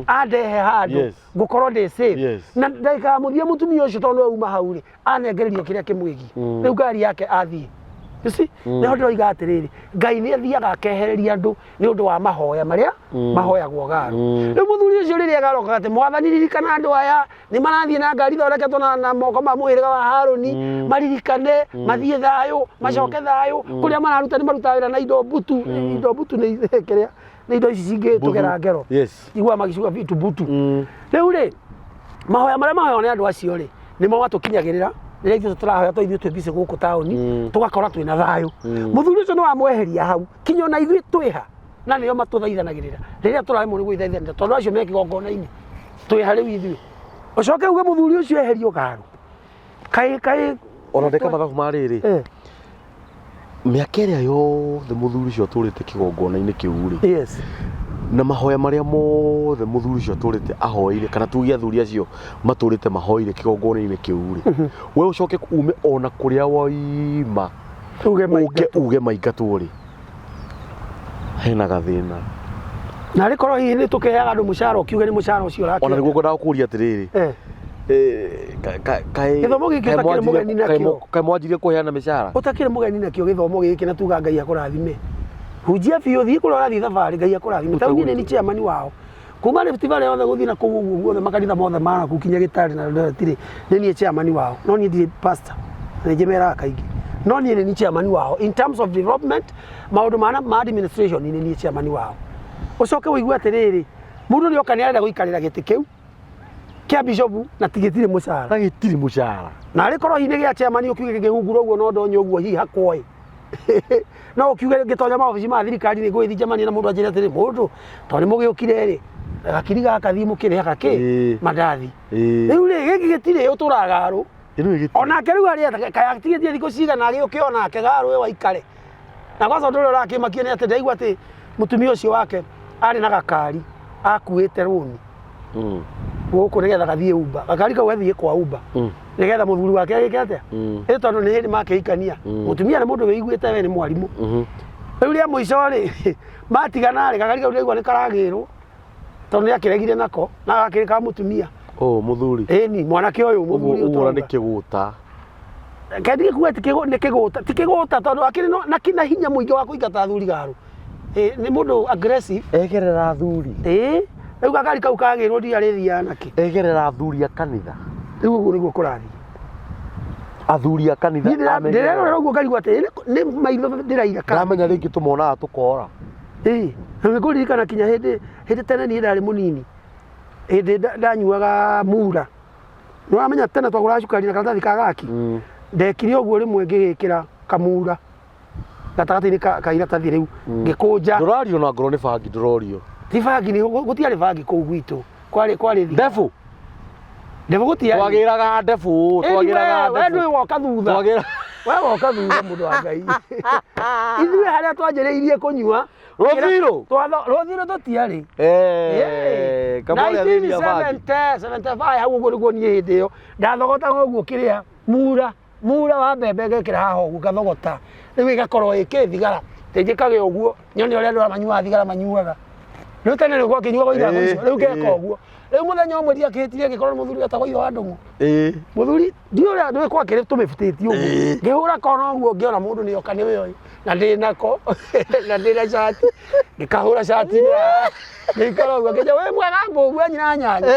andehe handũ, ngũkorwo ndĩ safe. Na ndagĩka ya mũthia mũtumia ũcio tondũ nĩwe uma hau rĩ, anengererio kĩrĩa kĩmwĩgiĩ. Rĩu ngari yake athiĩ. You see? Nĩho ndĩroiga atĩrĩrĩ, Ngai nĩ athiaga akehereria andũ nĩ ũndũ wa mahoya marĩa mahoyagwo garo. Rĩu mũthuri ũcio rĩrĩa agaroka atĩ mwathani ririkana andũ aya nĩ marathiĩ na ngari ithondeketwo na moko ma mũhĩrĩga wa Harũni, maririkane, mathiĩ thayũ, macoke thayũ, kũrĩa mararuta nĩ marutaga wĩra na indo mbutu, indo mbutu nĩ kĩrĩa, nĩ indo ici cingĩtũgera ngero. Iguaga magĩciuga vitu mbutu. Rĩu rĩ, mahoya marĩa mahoyagwo nĩ andũ acio rĩ, nĩmo matũkinyagĩrĩra rĩrĩa ithuĩ tũrahoya tondũ ithuĩ twĩ busy gũkũ taũni, tũgakora twĩna thayũ. Mũthuri ũcio nĩ wamweheria hau, kinya ona ithuĩ twĩha, na nĩo matũthaithanagĩrĩra rĩrĩa tũraremwo nĩ gwĩthaithanĩra tondũ acio me kĩgongona-inĩ twĩha rĩu ithuĩ. Ũcoke uge mũthuri ũcio eherio garo. Kaĩ kaĩ Ona ndeka mathabu ma rĩrĩ, mĩaka ĩrĩa yothe mũthuri ũcio atũrĩte kĩgongona-inĩ kĩu rĩ, na mahoya marĩa mothe mũthuri ũcio atũrĩte ahoeire, kana tuge athuri acio matũrĩte mahoeire kĩgongona-inĩ kĩu rĩ, we ũcoke ume ona kũrĩa waima Uge ũke maingatwo. uge maingatwo rĩ, hena gathĩna. Na arĩ korwo hihi nĩ tũkĩheaga andũ mũcara ũkiuge nĩ mũcara ũcio ũrakĩenda. Ona nĩguo ngwendaga kũria atĩrĩrĩ, Gĩthomo gĩkĩ ũtakĩrĩ mũgeni nakĩo. Kaĩ mwanjirie kũheana mĩcara? Ũtakĩrĩ mũgeni nakĩo gĩthomo gĩkĩ na tuga Ngai akũrathime. Hunjia biũ thiĩ kũrĩa ũrathiĩ thabarĩ Ngai akũrathime. Ta niĩ nĩ niĩ chairman wao. Kuma Rift Valley yothe gũthiĩ na kũu ũguo guothe makanitha mothe ma nakũu kinya Gĩtarĩ na Eldoret rĩ, nĩ niĩ chairman wao. No niĩ ndirĩ pastor. Na nĩ njĩmeraga kaingĩ. No niĩ nĩ niĩ chairman wao. In terms of development, maũndũ ma administration nĩ niĩ chairman wao. Ũcoke ũigue atĩrĩrĩ, mũndũ ũrĩa oka nĩ arenda gũikarĩra gĩtĩ kĩu kĩa bishop na ti gĩtirĩ mũcara. Na gĩtirĩ mũcara. Na arĩ korwo hihi nĩ gĩa chairman ũkiuge kĩngĩhungura ũguo no ndonye ũguo hihi hakwa ĩ. No ũkiuge ngĩtonya maobici ma thirikari nĩ ngũgĩthiĩ njemanie na mũndũ anjĩre atĩrĩ, mũndũ tondũ nĩ mũgĩũkire rĩ, gakiri gaka thiĩ mũkĩrĩhaga kĩ? Mandathi. Rĩu rĩ, gĩkĩ gĩtirĩ ũtũraga garũ. Onake rĩu arĩa kaĩ atigĩtie thikũ cigana agĩũke onake garũ ĩyo aikare. Na kwanza ũndũ ũrĩa ũrakĩmakia nĩ atĩ ndaigua atĩ mũtumia ũcio wake arĩ na gakari akuĩte rũni gũkũ nĩgetha gathiĩ Uber. Gakari kau gathiĩ kwa Uber nĩgetha mũthuri wake agĩke atĩa? Ĩ tondũ nĩ hĩndĩ makĩhikania. Mũtumia nĩ mũndũ wĩiguĩte we nĩ mwarimũ. Rĩu rĩa mũico rĩ, matigana rĩ, gakari kau ndaigua nĩ karagĩrwo tondũ nĩ akĩregire nako na gakĩrĩ ka mũtumia. Ũũ mũthuri. Ĩni mwanake ũyũ Ũguo mũthuri ũyũ ũguo nĩ tũrauga. kĩgũta. Kaĩ ndigĩkuga ti nĩ kĩgũta, ti kĩgũta tondũ akĩrĩ na kĩna hinya mũingĩ wa kũingata athuri garũ. Ĩ nĩ mũndũ aggressive. Egerera athuri. Ĩ rĩu gakari kau kagĩrwo ndia arĩthiaga nakĩ. Egerera athuri a kanitha. Rĩu ũguo nĩguo kũrathiĩ. Athuri a kanitha. Niĩ ndĩrerorera ũguo ngarigwo atĩ nĩ maitho ndĩraira kana. Ndamenya rĩngĩ tũmonaga tũkora. Ĩ na nĩ ngũririkana kinya hĩndĩ hĩndĩ tene niĩ ndarĩ mũnini hĩndĩ ndanyuaga mura. Nĩ wamenya tene twagũraga cukari na karatathi ka gaki. Ndekire ũguo rĩmwe ngĩgĩkĩra kamura gatagatĩ-inĩ ka iratathi rĩu ngĩkũnja. Ndũrario na ngoro nĩ bangi ndũrorio. Ti bangi nĩ gũtiarĩ bangi kũu gwitũ. Kwarĩ kwarĩ thigara. Ndebũ. Ndebũ gũtiarĩ. Twagĩraga ndebũ, twagĩraga We ndebũ. ndũĩ woka thutha. Twagĩra We woka thutha mũndũ wa Ngai. Ithuĩ harĩa twanjĩrĩirie kũnyua Rũthirũ. Rũthirũ tũtiarĩ. Eh, kamwe athĩni a bangi. 1970, 75 hau ũguo nĩguo niĩ hĩndĩ ĩyo ndathogotaga ũguo kĩrĩa mura mura wa mbembe ngekĩra haha ũguo ngathogota rĩu ĩgakorwo ĩkĩ thigara Njĩkage ũguo nyone ũrĩa andũ aya manyuaga thigara manyuaga. Rĩu tene nĩ gwakĩnyuagwo ithako icio, rĩu ngeka ũguo. Rĩu mũthenya ũmwe ndiakĩhĩtire ngĩkorwo nĩ mũthuri wetagwo ithe wa Ndũng'ũ. Mũthuri ndiũĩ ũrĩa ndũĩ gwakĩrĩ tũmĩbutĩtie ũguo. Ngĩhũra kona ũguo ngĩona mũndũ nĩ oka nĩwe ũyũ na ndĩ nako na ndĩ na cati ngĩkahũra cati ngĩikara ũguo ngĩnja wĩ mwega mbũguo nyina nyanya.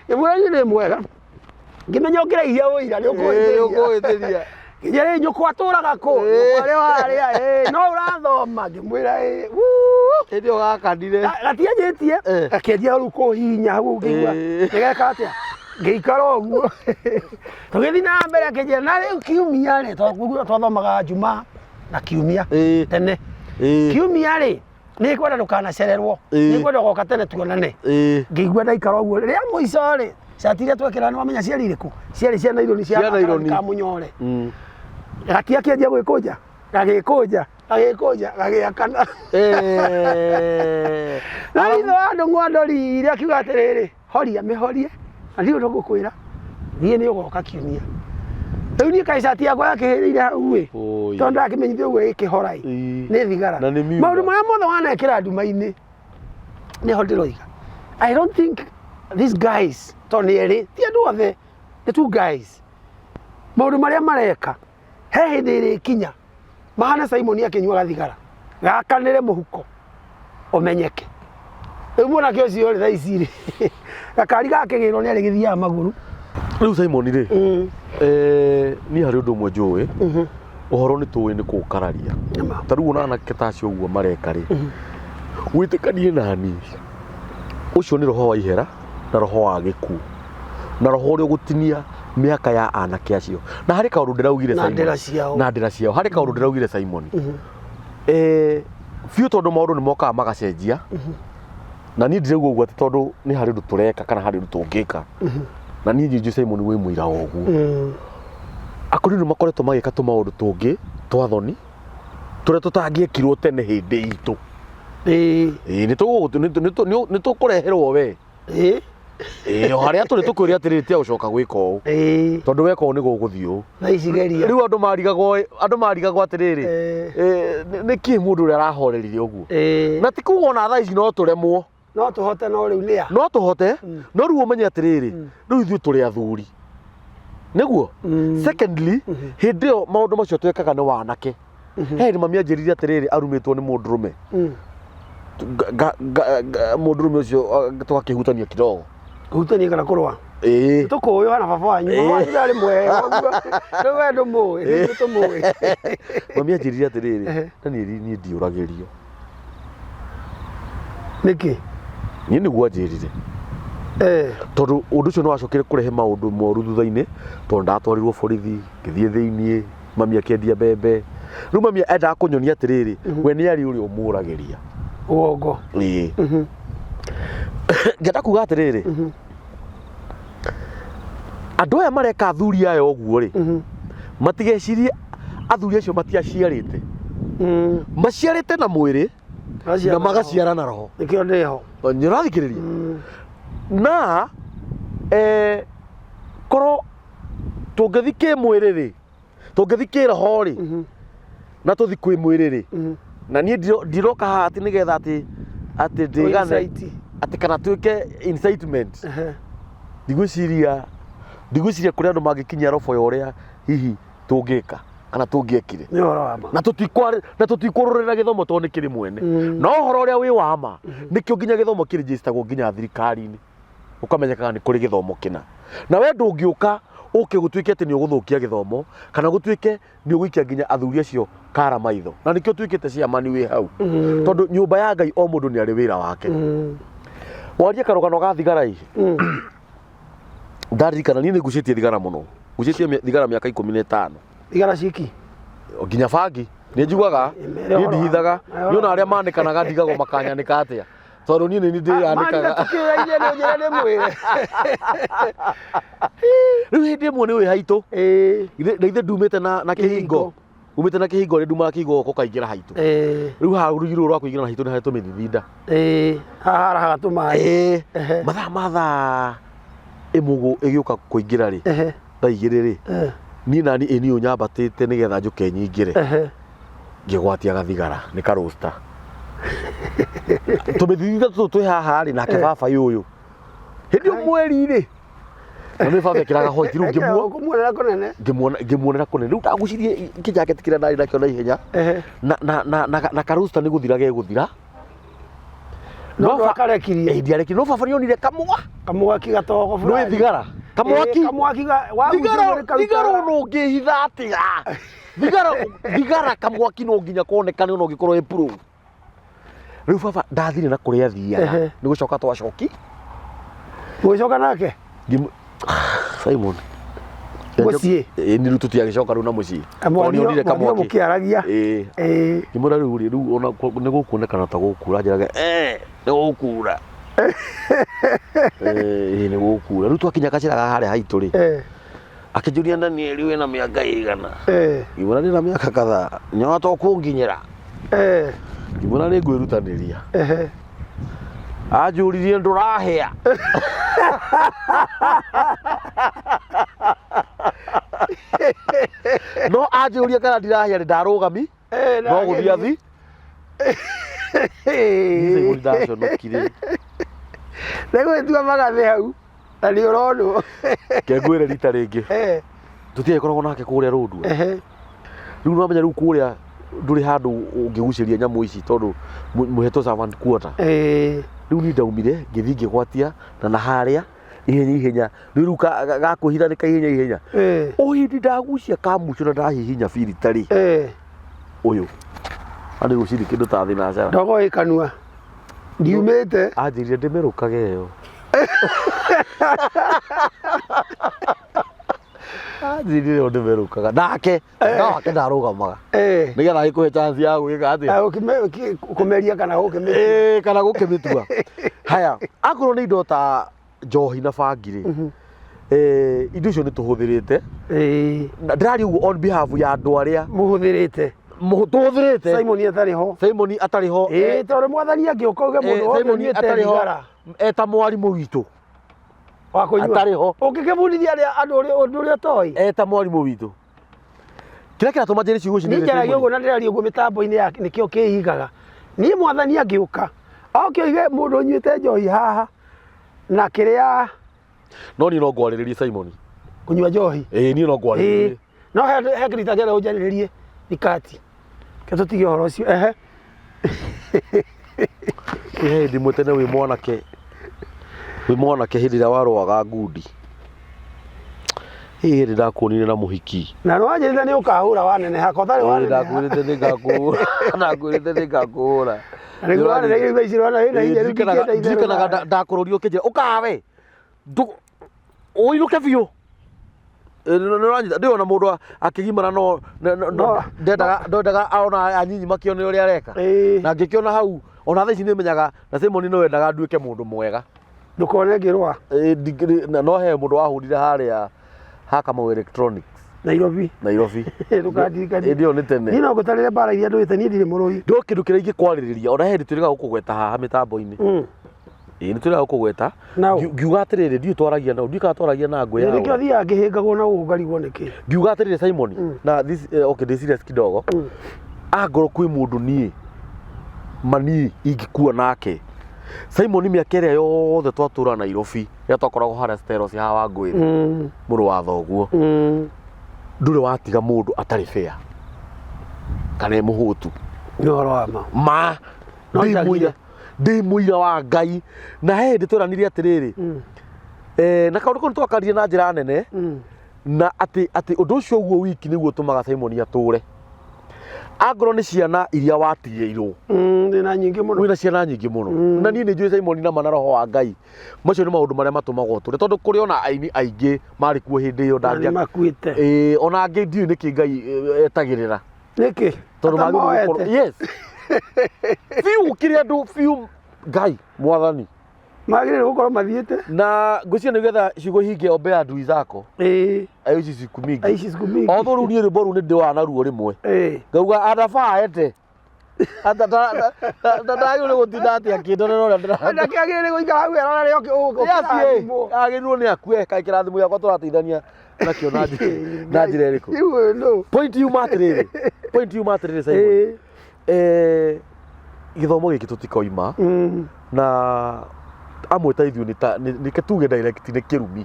Ngĩmwĩra niĩ ndĩ mwega. Ngĩmenya ũngĩraihia ũira nĩ ũkũhĩtĩria. Nginya rĩ nyũkwa atũraga kũ? Nyũkwa arĩ harĩa ĩ no ũrathoma ngĩmwĩra ĩ. Hĩndĩ ĩyo gakanire. Gatianjĩtie gakĩanjia rĩu kũhihinya hau ngĩigua nĩgeka atĩa ngĩikara ũguo tũgĩthiĩ na mbere akĩnjĩra na rĩu kiumia rĩ tondũ twathomaga Jumaa na kiumia tene kiumia rĩ nĩ ngwenda ndũkanacererwo nĩ ngwenda ũgoka tene tuonane ngĩigua ndaikara ũguo rĩa mũico rĩ cati iria twekĩra nĩ wamenya ciarĩ irĩkũ ciarĩ cia naironi cia Cia naironi. kamunyore gatia kĩanjia gwĩkũnja gagĩkũnja gagĩkũnja gagĩakana na ithe wa ndũng'ũ andorire akiuga atĩrĩrĩ horia mĩhorie na ndirĩ ũndũ ngũkwĩra niĩ nĩ ũgoka kiumia rĩu niĩ kaĩ cati yakwa yakĩhĩrĩire hau ĩ Oi. tondũ ndakĩmenyithio ũguo ĩkĩhora ĩ Ii. nĩ thigara Na nĩ miura. maũndũ marĩa mothe wanekĩra nduma-inĩ nĩho ndĩroiga i don't think these guys tondũ nĩ erĩ ti andũ othe the two guys maũndũ marĩa mareka he hĩndĩ ĩrĩkinya mahane Simon akĩnyuaga thigara gakanĩre mũhuko ũmenyeke rĩu mwanake ũcio rĩ thaa ici rĩ gakari gakĩgĩrwo nĩ arĩgĩthiaga magũrũ Rĩu Simon rĩ niĩ harĩ ũndũ ũmwe njũĩ ũhoro nĩ tũĩ nĩ kũũkararia Nĩma. ta rĩu ona anake ta acio ũguo mareka rĩ wĩtĩkanie nani ũcio nĩ roho wa ihera na roho wa gĩkuũ na roho ũrĩa ũgũtinia mĩaka ya anake acio na harĩ kaũndũ ndĩraugire Na Simon. ndĩra ciao. na ndĩra ciao harĩ kaũndũ ndĩraugire Simon biũ tondũ maũndũ nĩ mokaga magacenjia na niĩ ndirauga ũguo atĩ tondũ nĩ harĩ ũndũ tũreka kana harĩ ũndũ tũngĩka na niĩ njũĩ Simon wĩ mũira wa ũguo akũrũ nĩ makoretwo magĩka tũmaũndũ tũngĩ twa thoni tũrĩa tũtangĩekirwo tene hĩndĩ itũ Ĩĩ. Ĩĩ, nĩ tũkũreherwo we Ĩĩ. Ĩĩ, o harĩa tũrĩ tũkwĩre atĩrĩrĩ tiga gũcoka gwĩka ũũ Ĩĩ. tondũ weka ũũ nĩ gũgũthiĩ ũũ Thaa ici geria. rĩu andũ marigagwo atĩrĩrĩ nĩ kĩ mũndũ ũrĩa arahorerire ũguo Ĩĩ. na ti kuga ona thaa ici no tũremwo No tũhote no rĩu nĩa. no tũhote no rĩu ũmenye atĩrĩrĩ rĩu ithuĩ tũrĩ athuri nĩguo secondly hĩndĩ ĩyo maũndũ macio twekaga nĩ wanake he hĩndĩ mami anjĩrire atĩrĩrĩ arumĩtwo nĩ mũndũrũme Mũndũrũme ũcio tũgakĩhutania kidogo. Kũhutania kana kũrũa? Ĩĩ. Tũkũĩ hana baba wanyu. Baba wanyu ndarĩ mwega ũguo. Rĩu we ndũmũĩ, nĩ tũmũĩ. Mami anjĩrire atĩrĩrĩ, na niĩ niĩ ndiũragĩrio. Nĩkĩ? Niĩ nĩguo anjĩrire. Tondũ ũndũ ũcio nĩ wacokire kũrehe maũndũ moru thutha-inĩ, tondũ ndatwarirwo borithi, ngĩthiĩ thĩiniĩ, mami akĩendia mbembe. Rĩu mami endaga kũnyonia atĩrĩrĩ, we nĩ arĩ ũrĩa ũmũragĩria. Uongo. Ĩĩ. Ngenda kuga atĩrĩrĩ, andũ aya mareka athuri aya ũguo rĩ, matigecirie athuri acio matiaciarĩte. Maciarĩte na mwĩrĩ na magaciara na roho. Nĩkĩo ndĩho. Nĩ ũrathikĩrĩria? Na korwo tũngĩthi kĩmwĩrĩ rĩ, tũngĩthi kĩroho rĩ, na tũthi kwĩ mwĩrĩ rĩ, na niĩ ndiroka haha atĩ nĩgetha atĩ atĩ ndĩgane Insight. atĩ kana tuĩke incitement ndigwĩciria kũrĩ andũ mangĩkinyia robo ya ũrĩa hihi tũngĩka kana tũngĩekire Nĩ ũhoro wa ma. na na tũtikũrũrĩra gĩthomo tondũ nĩ kĩrĩ mwene no ũhoro ũrĩa wĩ wa ma nĩkĩo nginya gĩthomo kĩrĩnjĩcitagwo nginya thirikari-inĩ ũkamenyekaga nĩ kũrĩ gĩthomo kĩna na we ndũngĩũka ũke gũtuĩke atĩ nĩ ũgũthũkia gĩthomo kana gũtuĩke nĩ ũgũikia nginya athuri acio kara maitho na nĩkĩo tuĩkĩte ciamani wĩ hau tondũ nyũmba ya Ngai o mũndũ nĩ arĩ wĩra wake warie karũgano ga thigara ĩ ndaririkana niĩ nĩ ngucĩtie thigara mũno ngucĩtie thigara mĩaka 15 Thigara ciki. nginya bangi nĩ njiguaga Mere niĩ ũhoro ndihithaga wa- niĩ ona arĩa manĩkanaga ndigagwo makanyanĩka atĩa tondũ niĩ nĩ niĩ ndĩyanĩkaga Tũkĩũraine nĩ ũnjĩre ndĩmwĩre. Rĩu hĩndĩ ĩmwe nĩ wĩ haitũ Ĩĩ. na ithe ndumĩte na kĩhingo Kĩhingo. umĩte na kĩhingo rĩ ndumaga kĩhingo goko kaingĩra haitũ Ĩĩ. rĩu haha rũrigi rũrũ rwa kũingĩra na haitũ nĩ harĩ tũmĩthithinda Ĩĩ. Haha harahaga tũmaĩ. Ĩĩ. Ehe. Mathaa ma thaa ĩmwe ũguo ĩgĩũka kũingĩra rĩ Ehe. thaa 2 rĩ Ehe. niĩ nani ĩ niĩ ũnyambatĩte nĩgetha njũke nyingĩre Ehe. Ngĩgwatia gathigara nĩ karũsta. Tũmĩthithita tũtũ twĩ haha rĩ, nake baba ũyũ hĩndĩ ĩyo mweri rĩ, na nĩ baba ekĩraga white rĩu ngĩmuo Kũmuonera kũnene. Ngĩmuonera kũnene. Rĩu ndagucirie kĩjaketi kĩrĩa ndarĩ nakĩo na ihenya na na na na, na karũsta nĩ gũthira gegũthira. No ndwakarekirie. Ĩ, ndiarekirie, no baba nĩonire kamwa. Kamwaki gatogo. Nĩ thigara kamwaki. Ĩ, kamwaki ga thigara. Wagucia. Thigara ona ũngĩhitha atĩa, thigara, thigara kamwaki no nginya konekane ona ũngĩkorwo ĩ proof. Rĩu baba ndathire na kũrĩa athiaga. Nĩ gũcoka twacoki. Mũgĩcoka nake? Simon. Mũciĩ? Ĩ, nĩ rĩu tũtiagĩcoka rĩu na mũciĩ tondũ nĩonire Mwathiĩ kamwaki. mũkĩaragia. Ĩ. Ngĩmwĩra rĩu rĩ, rĩu ona nĩ gũkuonekana ta gũkura, njĩraga nĩ gũkura. Ĩ, nĩ gũkura. Rĩu twakinya gacĩra ga harĩa haitũ rĩ, akĩnjũria, "Daniel, wĩna mĩaka ĩigana?" Ngĩmwĩra ndĩna mĩaka kadhaa. "Nyoa to kũnginyĩra?" Ngĩmwĩra nĩ ngwĩrutanĩria. Anjũririe, "Ndũrahĩa?" No anjũria kana ndirahĩa nĩ ndarũgami no gũthiĩ athi. Niĩ ndaconokire. Nĩgwĩtua magathĩ hau na nĩ ũronwo. Ke ngwĩre rita rĩngĩ, tũtiagĩkoragwo nake kũrĩa rũndua. Rĩu nĩwamenya rĩu kũrĩa ndũrĩ handũ ũngĩgucĩria nyamũ ici tondũ mũhetwo servant quarter. Rĩu niĩ ndaumire ngĩthiĩ ngĩgwatia na harĩa ihenya ihenya, rĩu gakwĩhitha nĩ kaihenya ihenya. O hĩndĩ ndagucia kamuco na ndahihinya birita rĩ, ũyũ arĩ rũcinĩ kĩndũ ta thinacara. Ndogo ĩ kanua ndiumĩte. Anjĩrire ndĩmĩrũkage ĩyo, anjĩrire ĩyo ndĩmĩrũkaga nake no wake ndarũgamaga nĩgetha agĩkũhe chance ya gwĩka atĩa? Kũmeria kana gũkĩmĩtua. Ĩĩ, kana gũkĩmĩtua. Haya, akorwo nĩ indo ta njohi na bangi rĩ, indo icio nĩ tũhũthĩrĩte. Na ndĩraria ũguo on behalf ya andũ arĩa Mũhũthĩrĩte. Tũhũthĩrĩte. Simon atarĩ ho. Simon atarĩ ho. Tondũ mwathani angĩũka uge mũndũ wothe Simon ũnyuĩte atarĩ ho thigara eta mwarimũ witũ wa kũnyua atarĩ ho. Ũngĩkĩbundithia arĩa andũ ũndũ ũrĩa ũtoĩ? Eta mwarimũ witũ, kĩrĩa kĩratũma njĩre ciugo ici Niĩ nĩ njaragia Simon. ũguo na ndĩraria ũguo mĩtambo-inĩ ya nĩkĩo kĩhingaga. Niĩ mwathani angĩũka oke oige mũndũ ũnyuĩte njohi haha na kĩrĩa. No niĩ no ngwarĩrĩrie, Simon. Kũnyua njohi? Ĩĩ, niĩ no ngwarĩrĩrie. No he kĩrita kĩrĩa ũnjarĩrĩrie ikati ke tũtige ũhoro ũcio ehe. He hĩndĩ ĩmwe tene wĩ mwanake hĩndĩ ĩrĩa warũaga ngundi, hĩ, hĩndĩ ndakuonire na mũhiki. Na nĩ wanjĩrire nĩ ũkahũra waneneha ko ũtarĩ waneneha. Ndakwĩrĩte nĩ ngakũhũra, ndakwĩrĩte nĩ ngakũhũra. Na nĩguo waneneha rĩu thaa ici ũrona wĩna hinya, rĩu ndingĩenda itherũ Ndirikanaga nawe. Ndakũrũrio ũkĩnjĩra ũkawe ũinũke biũ. Nĩũranyita ndĩ ona mũndũ akĩgimara no ndendaga ona anyinyi makĩone ũrĩa areka. Na ngĩkĩona hau ona thaa ici nĩmenyaga na Simon no endaga nduĩke mũndũ mwega. Ndũkone ngĩrũa. Ĩ, no he mũndũ wahũrire harĩa ha Kamau Electronics. Nairobi. Nairobi. Ndũkandirikanie. Hĩndĩ ĩyo nĩ tene. Niĩ no ngũtarĩre mbara iria ndũĩte, niĩ ndirĩ mũrũi. Ndo kĩndũ kĩrĩa ingĩkwarĩrĩria, ona he hĩndĩ twĩrĩga gũkũgweta haha mĩtambo-inĩ. Ĩĩ, nĩ twĩrĩga gũkũgweta. Nao. Ngiuga atĩrĩrĩ, ndiũĩ twaragia nao, ndiũĩ kana twaragia na ngũ Nĩ nĩkĩo yao. thiaga ngĩhĩngagwo na gũkũ ngarigwo nĩkĩ. Ngiuga atĩrĩrĩ, Simon, na this, okay, ndĩ serious kidogo. Angorwo kwĩ mũndũ niĩ mani ingĩkua nake, Simon, mĩaka ĩrĩa yothe twatũra Nairobi, rĩrĩa twakoragwo harĩa Steros haha Wangũĩrĩ, mũrũ wa thoguo, ndũrĩ watiga mũndũ atarĩ fair kana e mũhũtu. Nĩ ũhoro wa ma. Ma No ndĩ njagire. mũira, ndĩ mũira wa Ngai, na he hĩndĩ tweranire atĩrĩrĩ, na kaũndũ kau nĩtwakaririe na njĩra nene, na atĩ ũndũ ũcio ũguo wiki nĩguo ũtũmaga Simon atũre, angorwo nĩ ciana iria watigĩirwo. Ndĩna nyingĩ mũno. Wĩna ciana nyingĩ mũno. Na niĩ nĩ njũĩ, Simon, na mana roho wa Ngai, macio nĩ maũndũ marĩa matũmaga ũtũre, tondũ kũrĩ ona aini aingĩ marĩ kuo hĩndĩ ĩyo Na nĩ ndangĩa makuĩte. Ĩĩ, ona angĩ ndiũĩ nĩkĩ Ngai etagĩrĩra. Nĩkĩ? Tondũ magĩrĩirwo gũkorwo Atamoete. yes biũ, kĩrĩa andũ biũ, Ngai mwathani. Magĩrĩirwo gũkorwo mathiĩte. Na ngwĩciria nĩgetha ciugo hinge, ombea adui zako aishi siku mingi. Aishi siku mingi. Although rĩu niĩ rwĩmbo rũu nĩ ndĩwa naruo rĩmwe, ngauga anafaa ende. Ndagĩrĩirwo nĩ gũtinda atĩ akĩndorera ũrĩa ndĩra Ndakĩagĩrĩire gũikara hau erorere ũkĩrathimwo. Agĩrĩirwo nĩ akue kaĩ kĩrathimo gĩakwa tũrateithania nakĩo na na njĩra ĩrĩkũ? Rĩu ũyũ nũ? Point yuma atĩrĩrĩ, point yuma atĩrĩrĩ, Simon. Gĩthomo gĩkĩ tũtikoima na amwe ta ithuĩ nĩ ta nĩ tuge direct nĩ kĩrumi. Nĩ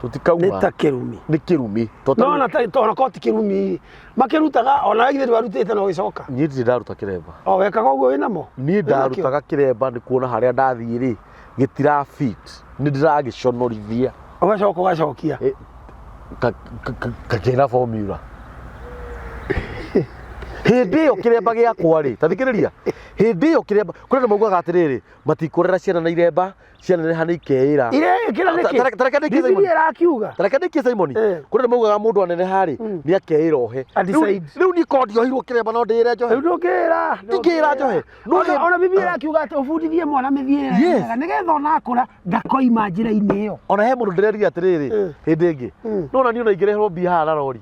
Tũtikauma. Ta kĩrumi. Nĩ kĩrumi. To No ona ta ona ko ti kĩrumi makĩrutaga, ona githĩ ndwarutĩte na ũgĩcoka? Niĩ ndirĩ ndaruta kĩremba. O wekaga ũguo wĩnamo. Niĩ ndarutaga kĩremba nĩ kuona harĩa ndathiĩ rĩ gĩtira fit, nĩ ndĩragĩconorithia. Ũgacoka ũgacokia. Ngakĩra formula hĩndĩ ĩyo kĩremba gĩakwa rĩ, ta thikĩrĩria, hĩndĩ ĩyo kĩremba, kũrĩ andũ maugaga atĩrĩrĩ, matikũrera ciana na iremba, ciana neneha nĩ ikeĩra. Irekĩra nĩkĩ? Ta reke ndĩkie, Simon. Bibilia ĩrakiuga. Ta reke ndĩkie, Simon. Kũrĩ andũ maugaga mũndũ aneneha rĩ nĩ akeĩra ohe. A decide. Rĩu niĩ korwo ndiohirwo kĩremba no ndĩĩre njohe? Rĩu ndũngĩra. Ndingĩĩra njohe. No Ona Bibilia ĩrakiuga atĩ ũbundithie mwana mĩthiĩre mĩega nĩgetha ona akũra ndakoima njĩra-inĩ ĩyo. Ona he mũndũ ndĩrerire atĩrĩrĩ hĩndĩ ĩngĩ, no ona niĩ ona ingĩreherwo mbia haha na rori,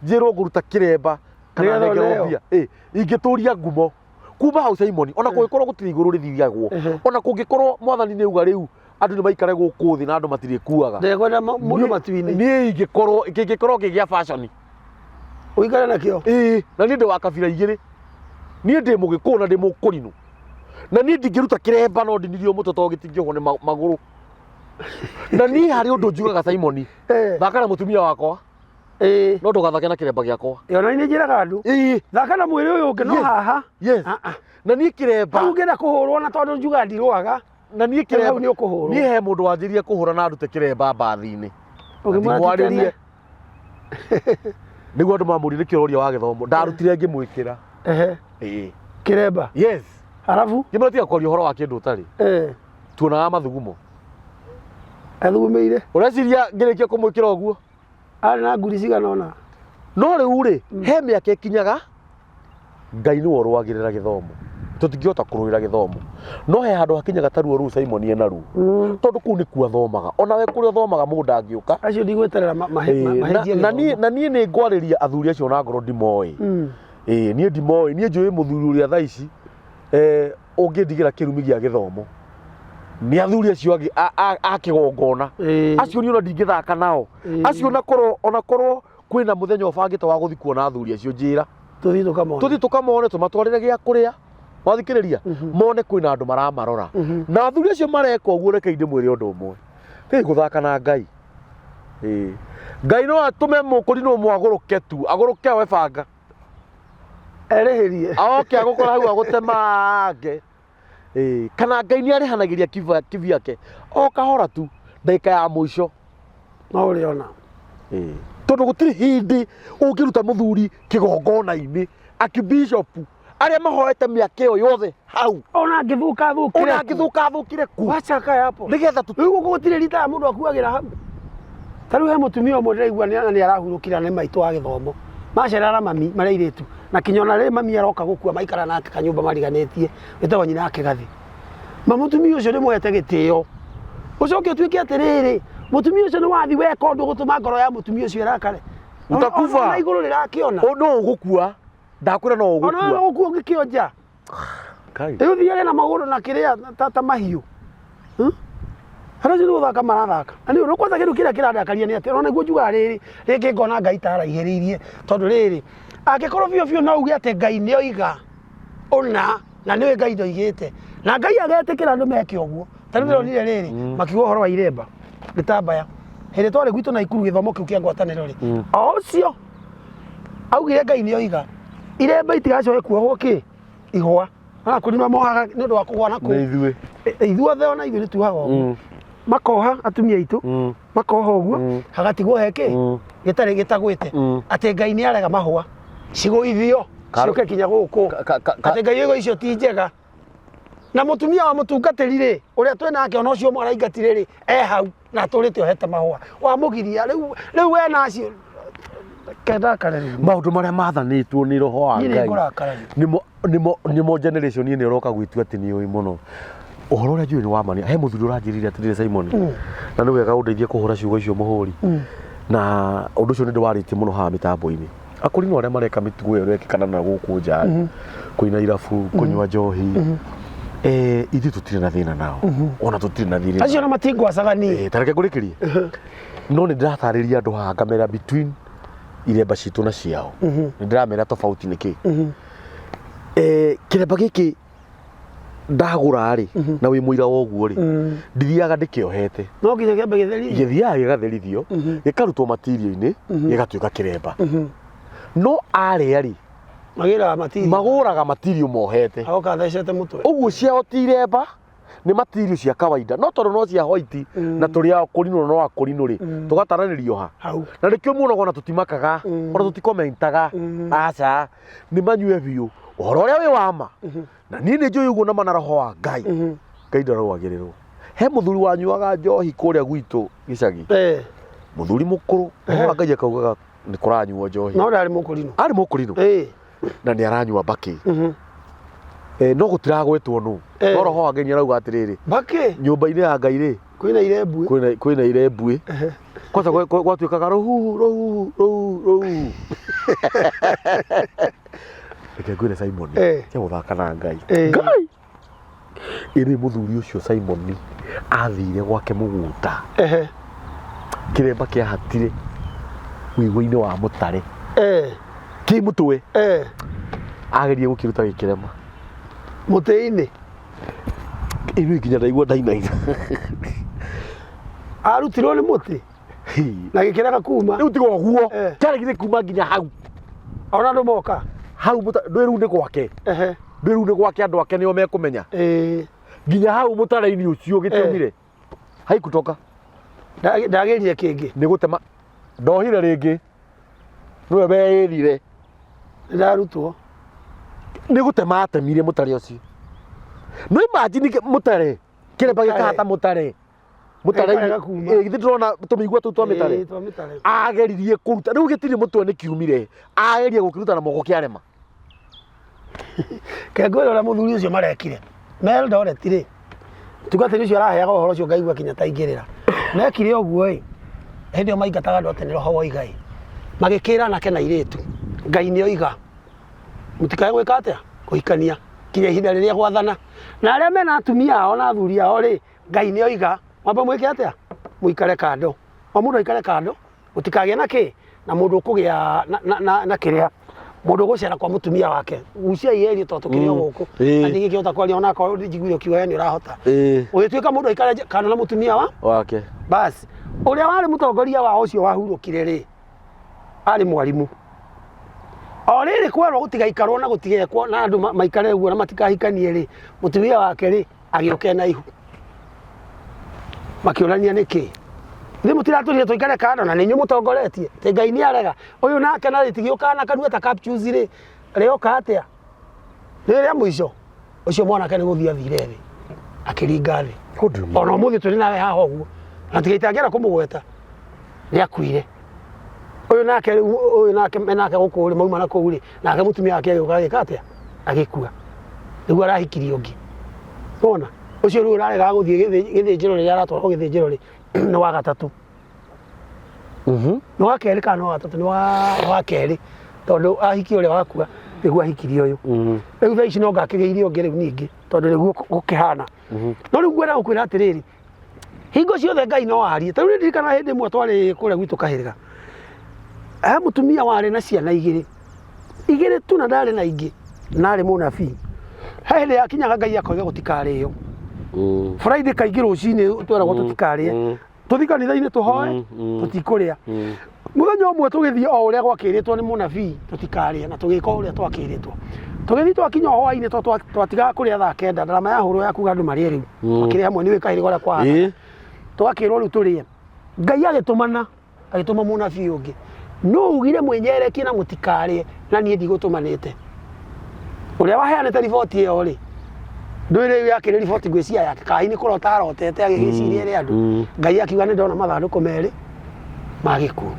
njĩrwo ngũruta kĩremba kana Nĩgetha nengerwo ũneo. mbia, ingĩtũria ngumo kuma hau, Simon, ona kũngĩkorwo gũtirĩ igũrũ rĩthiagwo, ona kũngĩkorwo mwathani nĩ auga rĩu andũ nĩ maikare gũkũ thĩ na andũ matirĩkuaga, Ndekwenda mũndũ matu-inĩ. Niĩ ingĩkorwo kĩngĩkorwo kĩgĩa fashion Ũikare nakĩo. Ĩĩ, na niĩ ndĩ wa kabira igĩrĩ, niĩ ndĩ mũgĩkũyũ na ndĩ mũkũrinũ, na niĩ ndingĩruta kĩremba no ndinirio mũtwe tondũ gĩtingĩohwo nĩ magũrũ. Na niĩ harĩ ũndũ njugaga, Simon, thaka na mũtumia wakwa, no ndũgathake na kĩremba gĩakwa. Ona nĩ njĩraga andũ. Thaka na mwĩrĩ ũyũ ũngĩ no haha. Ah, ah. Na niĩ kĩremba Hau ũngĩenda kũhũrwo na tondũ njugaga ndirũaga. Na niĩ Hau kĩremba nĩ ũkũhũrwo. Niĩ he mũndũ wanjĩrire kũhũra na ndute kĩremba mbathi-inĩ. Ũkĩmwĩra ti Ndimwarĩrie. tene. Nĩguo andũ mamũrie nĩkĩ ũroria wa gĩthomo, ndarutire ngĩmwĩkĩra. Kĩremba. Yes. Arabu Ngĩmwĩra tiga kwaria ũhoro wa kĩndũ ũtarĩ, tuonaga mathugumo. Athugumĩire. Ũreciria ngĩrĩkia kũmwĩkĩra ũguo? Arĩ na nguri cigana ũna. No rĩu rĩ, he mĩaka ĩkinyaga Ngai nĩwe ũrũagĩrĩra gĩthomo, tũtingĩhota kũrũĩra gĩthomo, no he handũ hakinyaga ta ruo rũu Simon ena ruo, tondũ kũu nĩkuo athomaga, onawe kũrĩa ũthomaga mũndũ ndangĩũka. Acio ndigweterera mahĩnjie Na gĩthomo. Na niĩ nĩ ngwarĩria athuri acio na ngorwo ndimoĩ. Ĩĩ, niĩ ndimoĩ, niĩ njũĩ mũthuri ũrĩa thaa ici ũngĩndigĩra kĩrumi gĩa gĩthomo nĩ athuri acio angĩ a kĩgongona. Acio niĩ ona ndingĩthaka nao. Acio onakorwo kwĩna mũthenya ũbangĩte wa gũthiĩ kuona athuri acio, njĩra. Tũthiĩ tũkamone. Tũthiĩ tũkamone, tũmatwarĩre gĩa kũrĩa, wathikĩrĩria, mone kwĩna andũ maramarora. Na athuri acio mareka ũguo, reke ndĩmwĩre ũndũ ũmwe, ĩ gũthaka na Ngai. Ĩĩ. Ngai no atũme mũkũrinwo ũmwe agũrũke tu, agũrũke oe banga, Erĩhĩrie. Aoke agũkora hau agũtemange. Ĩĩ, kana Ngai nĩ arĩhanagĩria kivyake o kahora tu ndagĩka ya mũico. No ũrĩona. Ĩĩ. Tondũ gũtirĩ hĩndĩ ũngĩruta mũthuri kĩgongona-inĩ, akibishopu arĩa mahoete mĩaka ĩyo yothe hau. Ona angĩthũka thũkire. Ona angĩthũka athũkire ku. Wacha kae hapo. Nĩgetha tũ Rĩu gũkũ gũtirĩ rita ya mũndũ akuagĩra hau. Ta rĩu he mũtumia ũmwe ndĩraigua nĩ arahurũkire nĩ maitũ wa gĩthomo. Macerara mami marĩ airĩtu. Na kinya ona rĩrĩ mami aroka gũkua maikara nake kanyũmba mariganĩtie, wĩtagwo nyina wa kĩgathĩ. Ma mũtumia ũcio nĩ mũhete gĩtĩo. Ũcoke ũtuĩke atĩrĩrĩ, mũtumia ũcio nĩ wathi weka ũndũ gũtũma ngoro ya mũtumia ũcio ĩrakare. Utakufa. Ona igũrũ rĩrakĩona. No ũgũkua, ndakwĩra no Ona ũgũkua. no ũgũkua ũngĩkĩonja. Kai. Rĩu thiage na magũrũ na kĩrĩa ta mahiũ. Andũ acio nĩ gũthaka marathaka. Na nĩ ũndũ kwanza kĩndũ kĩrĩa kĩrandakaria nĩ atĩ ona nĩguo njugaga rĩrĩ, rĩngĩ ngona Ngai ta araihĩrĩirie, tondũ rĩrĩ, angĩkorwo biũ biũ no uge atĩ Ngai nĩ oiga ũna na nĩũĩ Ngai ndoigĩte na Ngai agetĩkĩra andũ meke ũguo. Ta rĩu ndĩronire rĩrĩ, makiuga ũhoro wa iremba gĩtambaya hĩndĩ twarĩ gwitũ Naikuru gĩthomo kĩu kĩa ngwatanĩro rĩ, o ũcio augire Ngai nĩ oiga iremba itigacoke kuohwo kĩ ihũa na kũrima mohaga nĩ ũndũ wa kũgwa na Nĩ kũu. ithuĩ. Ithuothe ona ithuĩ nĩ tuohaga ũguo, makoha atumia aitũ, makoha ũguo, hagatigwo he kĩ gĩtarĩ gĩtagwĩte, atĩ Ngai nĩ arega mahũa cigũithio ciũke kinya gũkũ, atĩ Ngai oiga icio ti njega. Na mũtumia wa mũtungatĩri rĩ, ũrĩa twĩ nake, ona ũcio ũmwe araingatire rĩ, e hau na atũrĩte ohete mahũa wamũgiria. Rĩu we na acio kendakare rĩu. Maũndũ marĩa mathanĩtwo nĩ roho wa Niĩ nĩ Ngai ngũrakara rĩu. Nĩmo generation ĩno ĩroka gwĩtua atĩ nĩ ũĩ mũno ũhoro ũrĩa njũĩ nĩ wa mani. He mũthuri ũranjĩrire atĩrĩrĩ, Simon, na nĩ wega ũndeithie kũhũra ciugo icio mũhũri, na ũndũ ũcio nĩ ndĩwarĩtie mũno haha mĩtambo-inĩ. Akũrinũ arĩa mareka mĩtugo ĩyo ĩrekĩkana na gũkũ nja rĩ, kũina irabu, kũnyua njohi, ithuĩ tũtirĩ na thĩna nao, ona tũtirĩ na thirĩ Acio nao. na matingwacaga niĩ. Ta reke ngũrĩkĩrie, no nĩ ndĩratarĩria andũ haha ngamera between iremba citũ na ciao, nĩ ndĩramera tofauti nĩ kĩ. Kĩremba gĩkĩ ndagũra rĩ, na wĩ mũira wa ũguo rĩ, ndithiaga ndĩkĩohete. No nginya kĩambe gĩtherithio. Gĩthiaga gĩgatherithio, gĩkarutwo matirio-inĩ, gĩgatuĩka kĩremba. No arĩa rĩ, Magĩraga matiri. Magũraga matirio mohete. Agoka athecete mũtwe. Ũguo ciao ti iremba, nĩ matirio cia kawaida, no tondũ no cia white na tũrĩ akũrinũ no akũrinũ rĩ, tũgataranĩrio ha hau. Na nĩkĩo muonaga ona tũtimakaga, ona tũtikomentaga. Aca, nĩ manyue biũ ũhoro ũrĩa wĩ wa ma. Na niĩ nĩ njũĩ ũguo na ma na roho wa Ngai, Ngai ndarũagĩrĩrwo. He mũthuri wanyuaga njohi kũrĩa gwitũ gĩcagi, mũthuri mũkũrũ, roho wa Ngai akaugaga nĩ kũranyuo njohi. No ndarĩ mũkũrinũ. Arĩ mũkũrinũ na nĩ aranyua mbakĩ. No gũtiragwetwo nũ. No roho wa Ngai nĩ arauga atĩrĩrĩ, Mbakĩ. Nyũmba-inĩ ya Ngai rĩ, kwĩna irembue. Kwĩna irembue. Kwanza gwatuĩkaga rũhuhu rũhuhu rũhuhu rũhuhu. Reke ngwĩre Simon, tia gũthaka na Ngai. Ngai ĩrĩ mũthuri ũcio Simon athire gwake mũgũnda, kĩremba kĩahatire ũigũ-inĩ wa mũtare kĩ mũtwe, agerie gũkĩruta gĩkĩrema. Mũtĩ-inĩ. Ĩrĩ nginya ndaigua ndainaina. Arutirwo nĩ mũtĩ na gĩkĩrega kuma. Rĩu tiga ũguo, kĩaregire kuma nginya hau. Ona andũ moka hau ndwĩ rĩu nĩ gwake, ndwĩ rĩu nĩ gwake, andũ ake nĩo mekũmenya. Nginya hau mũtare-inĩ ũcio gĩtiumire, haikutoka. Ndagĩrire kĩngĩ. Nĩ gũtema ndohire rĩngĩ, nĩwe weĩrire. Ndarutwo. Nĩ gũtema atemire mũtare ũcio. No imagine mũtare, kĩremba gĩkahata mũtare, mũtare. Gĩkarega kuma. Githĩ ndĩrona tũmĩigua tũu twa mĩtare? Twa mĩtare. Ageririe kũruta, rĩu gĩtirĩ mũtwe, nĩ kiumire, ageria gũkĩruta na moko kĩarema. Kengwĩra ũrĩa mũthuri ũcio marekire me Eldoret rĩ, mũtungatĩri ũcio araheaga ũhoro ũcio ngaigua kinya taingĩrĩra. Mekire ũguo ĩ, hĩndĩ ĩyo maingataga andũ atĩ nĩ roho woiga ĩ, magĩkĩra anake na airĩtu, Ngai nĩ oiga mũtikae gwĩka atĩa, kũhikania kinya ihinda rĩrĩa gwathana. Na arĩa mena atumia ao na athuri ao rĩ, Ngai nĩ oiga mwambe mwĩke atĩa, mũikare kando, o mũndũ aikare kando, gũtikagĩe na kĩ na mũndũ ũkũgĩa na kĩrĩa mũndũ ũgũcera kwa mũtumia wake. Guciai eri tondũ tũkĩrĩ o gũkũ na ndingĩkĩhota kwaria onakorwo njiguire ũkiuga we nĩ ũrahota. Ũgĩtuĩka mũndũ aikare kando na mũtumia wa wake. Basi ũrĩa warĩ mũtongoria wao ũcio wahurũkire rĩ, arĩ mwarimũ. O rĩrĩ kwerwo gũtigaikarwo na gũtigekwo na andũ maikare ũguo na matikahikanie rĩ, mũtumia wake rĩ agĩũka ena ihu. Makĩũrania nĩkĩ nĩ mũtiratũrire tũikare kando na nĩ inyuĩ mũtongoretie, atĩ Ngai nĩ arega ũyũ nake na rĩtigĩũkaga na kanua ta capsules rĩ, rĩoka atĩa rĩrĩa mũico ũcio mwanake nĩ gũthiĩ athire thĩ akĩringa thĩ. Ona ũmũthĩ tũrĩ nawe haha ũguo na tiga itangĩenda kũmũgweta, nĩ akuire. Ũyũ nake rĩu, ũyũ nake menake gũkũ rĩ, mauma na kũu rĩ, nake mũtumia wake agĩũka agĩka atĩa, agĩkua. Nĩguo arahikirie ũngĩ. Wona ũcio rĩu ũraregaga gũthiĩ gĩthĩnjĩro, rĩrĩa aratwarwo gĩthĩnjĩro rĩ, nĩ wa gatatũ, nĩ wa kerĩ kana nĩ wa gatatũ? Nĩ wa kerĩ, tondũ ahikia ũrĩa wakua nĩguo ahikirie ũyũ. Rĩu thaa ici no ngakĩgĩire ũngĩ rĩu ningĩ, tondũ nĩguo gũkĩhana. No rĩu ngwenda gũkwĩra atĩrĩrĩ, hingo ciothe Ngai no arie. Ta rĩu nĩ ndirikanaga hĩndĩ ĩmwe twarĩ kũrĩa gwitũ kahĩrĩga, he mũtumia warĩ na ciana igĩrĩ, igĩrĩ tu, na ndarĩ na ingĩ, na arĩ mũnabii. He hĩndĩ yakinyaga Ngai akoiga gũtikarĩo. Friday kaingĩ rũcinĩ tweragwo tũtikarĩe, tũthiĩ kanitha-inĩ tũhoe, tũtikũrĩa. Mũthenya ũmwe tũgĩthiĩ o ũrĩa gwakĩrĩtwo nĩ mũnabii tũtikarĩe, na tũgĩka o ũrĩa twakĩrĩtwo. Tũgĩthiĩ twakinya o hwainĩ, tondũ twatigaga kũrĩa thaa 9, ndarama yahũrwo ya kuga andũ marĩe rĩu. Twakĩrĩa hamwe, nĩ kahĩrĩga ũrĩa kwahana. Twakĩrwo rĩu tũrĩe. Ngai agĩtũmana, agĩtũma mũnabii ũngĩ. No ugire mwĩnyerekie na mũtikarĩe, na niĩ ndigũtũmanĩte. Ũrĩa waheanĩte riboti ĩyo rĩ, ndũĩ rĩu yakĩrĩ riboti ngwĩciria yake kana hihi nĩ kũrota arotete agĩgĩciria ĩrĩ andũ. Ngai akiuga nĩ ndona mathandũkũ merĩ ma gĩkuũ.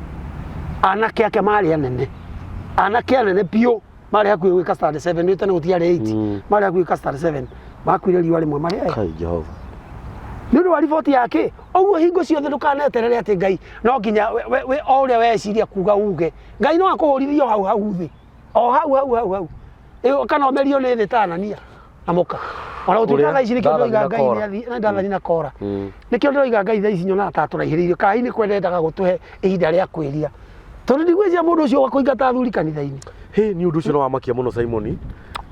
Anake ake marĩ anene, anake anene biũ, marĩ hakuhĩ gwĩka standard 7, nĩ tene gũtiarĩ 8, marĩ hakuhĩ gwĩka standard 7, makuire riũa rĩmwe marĩ erĩ. Kai Jehova. Nĩ ũndũ wa riboti yake. Ũguo hingo ciothe ndũkaneterere atĩ Ngai no nginya o ũrĩa weciria kuga uge. Ngai no akũhũrithie o hau hau thĩ. O hau hau hau hau. Ĩyo kana ũmerio nĩ thĩ ta Anania na mũka. Ona gũtuĩka Ũrĩa thaa ici nĩkĩo Dathani ndĩroiga na Ngai Kora. nĩ athi na Dathani na Kora. Nĩkĩo ndĩroiga Ngai thaa ici nyonaga ta atũraihĩrĩirie. Kana hihi nĩ kwenda endaga gũtũhe ihinda rĩa kwĩrira. Tondũ ndigwĩciria mũndũ ũcio wa kũingata athuri kanitha-inĩ. Hĩ, nĩ ũndũ ũcio nĩ wamakia mũno Simon,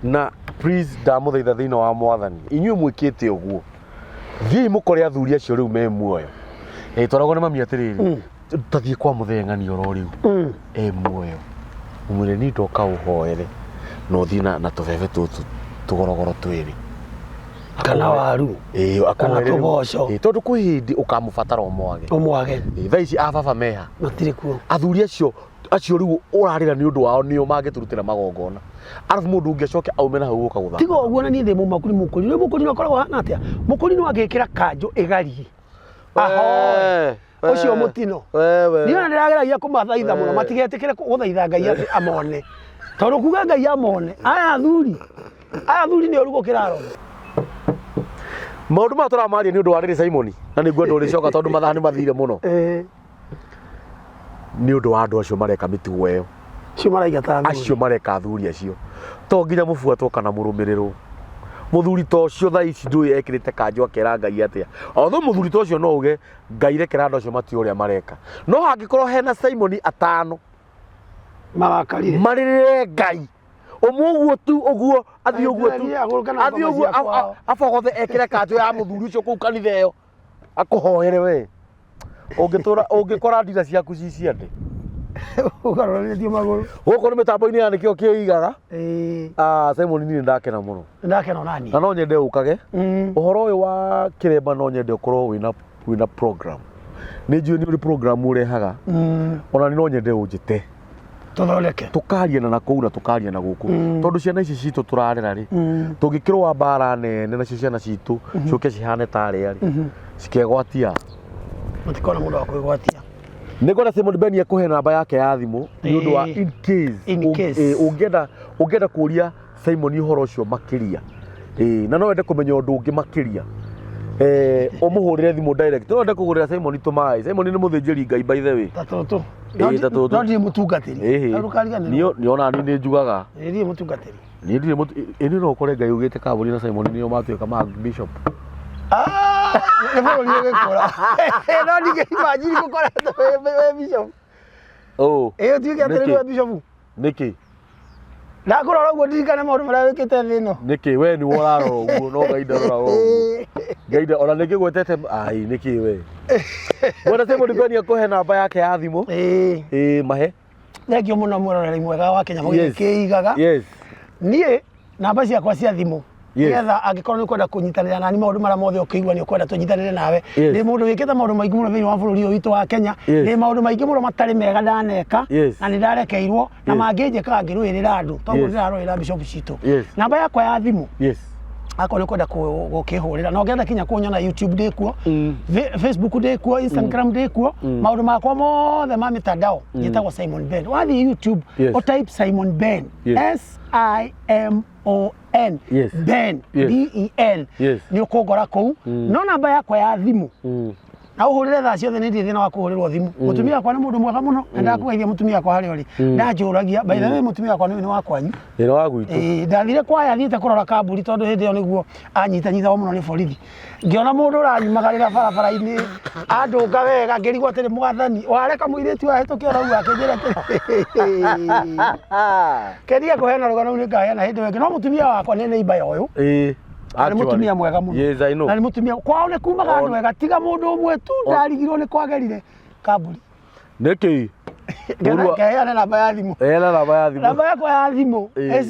na please ndamũthaitha thĩinĩ wa mwathani, inyuĩ mwĩkĩte ũguo, thiĩi mũkore athuri acio rĩu me muoyo. Ĩ, twaragwo nĩ mami atĩrĩrĩ, tathiĩ kwa mũthee ng'ani oro rĩu e muoyo, ũmwĩre niĩ ndoka ũhoere na ũthiĩ na tũbebe tũtũ tũgorogoro twĩrĩ. Kana waru. Ĩĩ, Kana akũhoere rĩu. tũboco. Ĩĩ, tondũ kwĩ hĩndĩ ũkamũbatara ũmwage. Ũmwage. Ĩĩ, thaa ici ababa meha? Matirĩ kuo. Athuri acio acio rĩu ũrarĩra nĩ ũndũ wao nĩo mangĩtũrutĩra magongona, arabu mũndũ ũngĩ acoke aume na hau gũka gũthaka. Tiga ũguo na niĩ ndĩ mũmaku nĩ mũkũri. Rĩu mũkũri no akoragwo ahana atĩa? Mũkũri no angĩkĩra kanjũ ĩgarie. Ahoe. Ũcio mũtino. Wewe. Niĩ ona ndĩrageragia kũmathaitha mũno We. matigetĩkĩre gũthaitha Ngai atĩ amone. Tondũ kuga Ngai amone, aya athuri, aya athuri nĩ oru gũkĩra arogi. Maũndũ maya tũramaria nĩ ũndũ wa rĩrĩ Simon, na nĩ ngwenda ũrĩcoka tondũ mathaa nĩ mathire mũno. Nĩ ũndũ wa andũ acio mareka mĩtugo ĩyo. Acio maraingata athuri. Acio mareka athuri acio. To nginya mũbuatwo kana mũrũmĩrĩrwo. Mũthuri ta ũcio thaa ici ndũĩ ekĩrĩte kanjũ akera Ngai atĩa. Although mũthuri ta ũcio no uge Ngai rekera andũ acio matiũĩ ũrĩa mareka. No hangĩkorwo hena Simon atano marakarire marĩrĩre Ngai ũmwe ũguo tu ũguo athiĩ ũguo tu Aitĩrĩrie agũrũke na athiĩ ngoma ũguo cia kwao. abogothe ekĩre kanjũ ya mũthuri ũcio kũu kanitha ĩyo akũhoere we ũngĩtũra ũngĩkora ndira ciaku ci ciande. Ũgarũranĩtie magũrũ. Gũkũ nĩ mĩtambo-inĩ ya nĩkĩo kĩigaga. Ĩĩ. Ah, Simon niĩ ndakena mũno. Ndakena onani. Na no nyende ũkage. Ũhoro ũyũ wa kĩremba no nyende ũkorwo wĩna program. Nĩ njũĩ nĩ ũrĩ program ũrehaga. Ona nĩ no nyende ũnjĩte. Tũthondeke. Tũkaria na nakũu na tũkaria na gũkũ. Tondũ ciana ici citũ tũrarera rĩ. Tũngĩkĩrũa mbara nene nacio ciana citũ ciũke cihane tarĩa rĩ. Cikegwatia. Matikona mũndũ wa kwĩgwatia. Nĩ ngwenda Simon Ben akũhe namba yake ya thimũ nĩ ũndũ wa in case In case. Ũngĩenda ũngĩenda kũria Simon ũhoro ũcio makĩria, na no wende kũmenya ũndũ ũngĩ makĩria, ũmũhũrĩre thimũ direct. No wende kũgũrĩra Simon tũmaĩ. Simon nĩ mũthĩnjĩri Ngai by the way. Ta tũtũ. Ĩĩ, ta tũtũ. No ndirĩ mũtungatĩri. Ĩhĩ. Ndũkariganĩrwo. Niĩ ona niĩ nĩ njugaga. Ĩĩ, ndirĩ mũtungatĩri. Niĩ ndirĩ mũtu ĩĩ no ũkore Ngai ugĩte Kaburi na Simon nĩo matuĩka ma bishop. Ah, nĩ bũrũri ũgĩkũra. No ndingĩ imagine gũkoretwo wĩ bishop. Oh. Ĩĩ ũtuĩke atĩ Nĩkĩ? nĩwe bishop. Nĩkĩ? Ndakũrora ũguo ndirikane maũndũ marĩa wĩkĩte thĩ ĩno. Nĩkĩ we nĩwe ũrarora ũguo no Ngai ndarora ũguo. Ngai ona nĩkĩ gwetete ai nĩkĩ we. Bwana Simon Ben akũhe namba yake ya thimũ. Ĩĩ. Ĩĩ mahe. Thengiũ mũno mwĩroreri mwega wa Kenya Yes. Mũgĩkĩ kĩigaga. Yes. Niĩ namba ciakwa cia thimũ Yes. nĩgetha angĩkorwo nĩ ũkwenda kũnyitanĩra nani maũndũ marĩa mothe ũkĩigua nĩ ũkwenda tũnyitanĩre nawe. Yes. Ndĩ mũndũ wĩkĩte maũndũ maingĩ mũno thĩinĩ wa bũrũri ũyũ witũ wa Kenya. Yes. Ndĩ maũndũ maingĩ mũno matarĩ mega ndaneka Yes. na nĩ ndarekeirwo na Yes. mangĩnjĩkaga ngĩrũĩrĩra andũ toguo Yes. ndĩrarũĩrĩra bishop citũ. Yes. Namba yakwa ya thimũ Yes. akorwo nĩ ũkwenda gũkĩhũrĩra na ũngĩenda kinya kũnyona YouTube ndĩ kuo, Facebook ndĩ kuo, Instagram ndĩ kuo, maũndũ makwa mothe ma mĩtandao njĩtagwo Simon Ben. Wathiĩ YouTube Yes. ũ type Simon Ben. Yes. S I M O N. Yes. Ben. Yes. B E N. Yes. Nĩ ũkũngora kũu. No namba yakwa ya thimũ na ũhũrĩre thaa ciothe nĩ ndirĩ thĩna wa kũhũrĩrwo thimũ. Mũtumia wakwa nĩ mũndũ mwega mũno na ndakũgeithia mũtumia wakwa harĩa ũrĩ. Ndanjũragia by the way mũtumia wakwa nĩ wa kwanyu. Thĩna wa gwitũ. Ĩĩ, ndathire kwaya thiĩte kũrora kamburi tondũ hĩndĩ ĩyo nĩguo anyitanyitagwo mũno nĩ borithi. Ngĩona mũndũ ũranyumagarĩra barabara-inĩ andũnga wega ngĩrigwo atĩrĩ mwathani wareka mũirĩtu ahĩtũke oro ũguo akĩnjĩra atĩrĩ keria kũheana rũgano rũu nĩngaheana hĩndĩ ĩyo ĩngĩ no mũtumia wakwa nĩ neighbor ya ũyũ. Ĩĩ. Na nĩ mũtumia mwega mũno. Yes, I know. Na nĩ mũtumia kwao nĩ kumaga andũ ega tiga mũndũ ũmwe tu ndarigirwo nĩ kwagerire kamburi. Nĩkĩ? Mũru wa- Ngeheane namba ya thimũ. Heana namba ya thimũ. Namba yakwa ya thimũ Ĩĩ. ĩ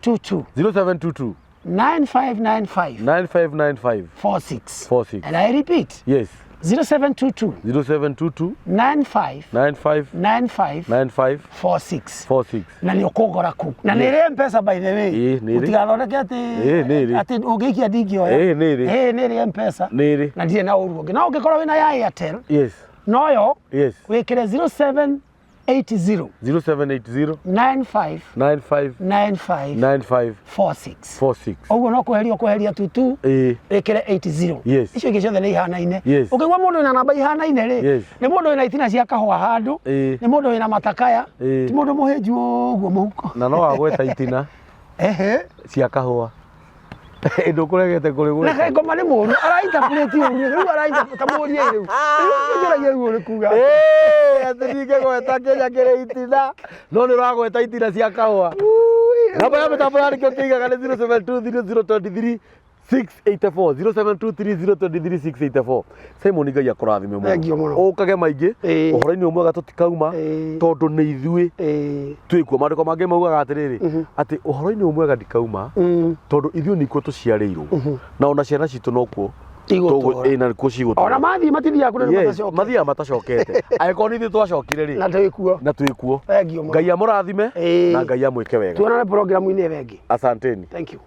0722 0722 9595 9595 46. 46. And I repeat, Yes. 0722 0722 95 95 95 95 46. 46. Na nĩ ũkũngora kũu. Na nĩ ĩrĩ M-Pesa by the way. Ĩĩ, nĩ ĩrĩ. Mũtigathondeke atĩ Ĩĩ, nĩ ĩrĩ. atĩ ũngĩikia ndingĩoya. Ĩĩ, nĩ ĩrĩ. Ĩĩ, nĩ ĩrĩ M-Pesa. Nĩ ĩrĩ. Na ndirĩ na ũru ũngĩ. No ũngĩkorwo wĩna ya Airtel, Yes. noyo Yes. wĩkĩre 078 80 0780 95 95 95 95 46. 46. Ũguo no kweheria ũkweheria 22 wĩkĩre 80. Icio ingĩ ciothe nĩ ihanaine. Ũkĩigua mũndũ wĩna namba ihanaine rĩ, nĩ mũndũ wĩna itina cia kahũa handũ, nĩ mũndũ wĩna matakaya, ti mũndũ mũhĩnju ũguo mũhuko. Na no wagweta itina Ehe. cia kahũa. Ndũkũregete kũrĩ Na gweta. kaĩ ngoma nĩ mũru arainterpret ũru rĩu arainter ta mũrie rĩu rĩu njũragia rĩu ũrĩ kuga. Atĩ ndingĩgweta kĩnya kĩrĩ itina no nĩ ũragweta itina cia kahũa. Namba ya mĩtambo ya nĩkĩo kĩigaga nĩ 0723023684 0723023684. Simon Ngai akũrathime mũno. Thank you mũno. Ũkage maingĩ ũhoro-inĩ ũyũ mwega tũtikauma tondũ nĩ ithuĩ twĩkuo. Maandĩko mangĩ maugaga atĩrĩrĩ atĩ ũhoro-inĩ ũyũ mwega ndikauma tondũ ithuĩ nĩkuo tũciarĩirwo na ona ciana citũ nokuo Igũtũũra. na nĩkuo cigũtũũra. Ona mathiĩ matithiaga kũrĩa Yes, matacoke. mathiaga matacokete angĩkorwo nĩ ithuĩ twacokire rĩ Na twĩkuo. Na twĩkuo. Thank you mũno. Ngai amũrathime na Ngai amwĩke wega. Tuonane programu-inĩ ĩyo ĩngĩ. Asanteni. Thank you.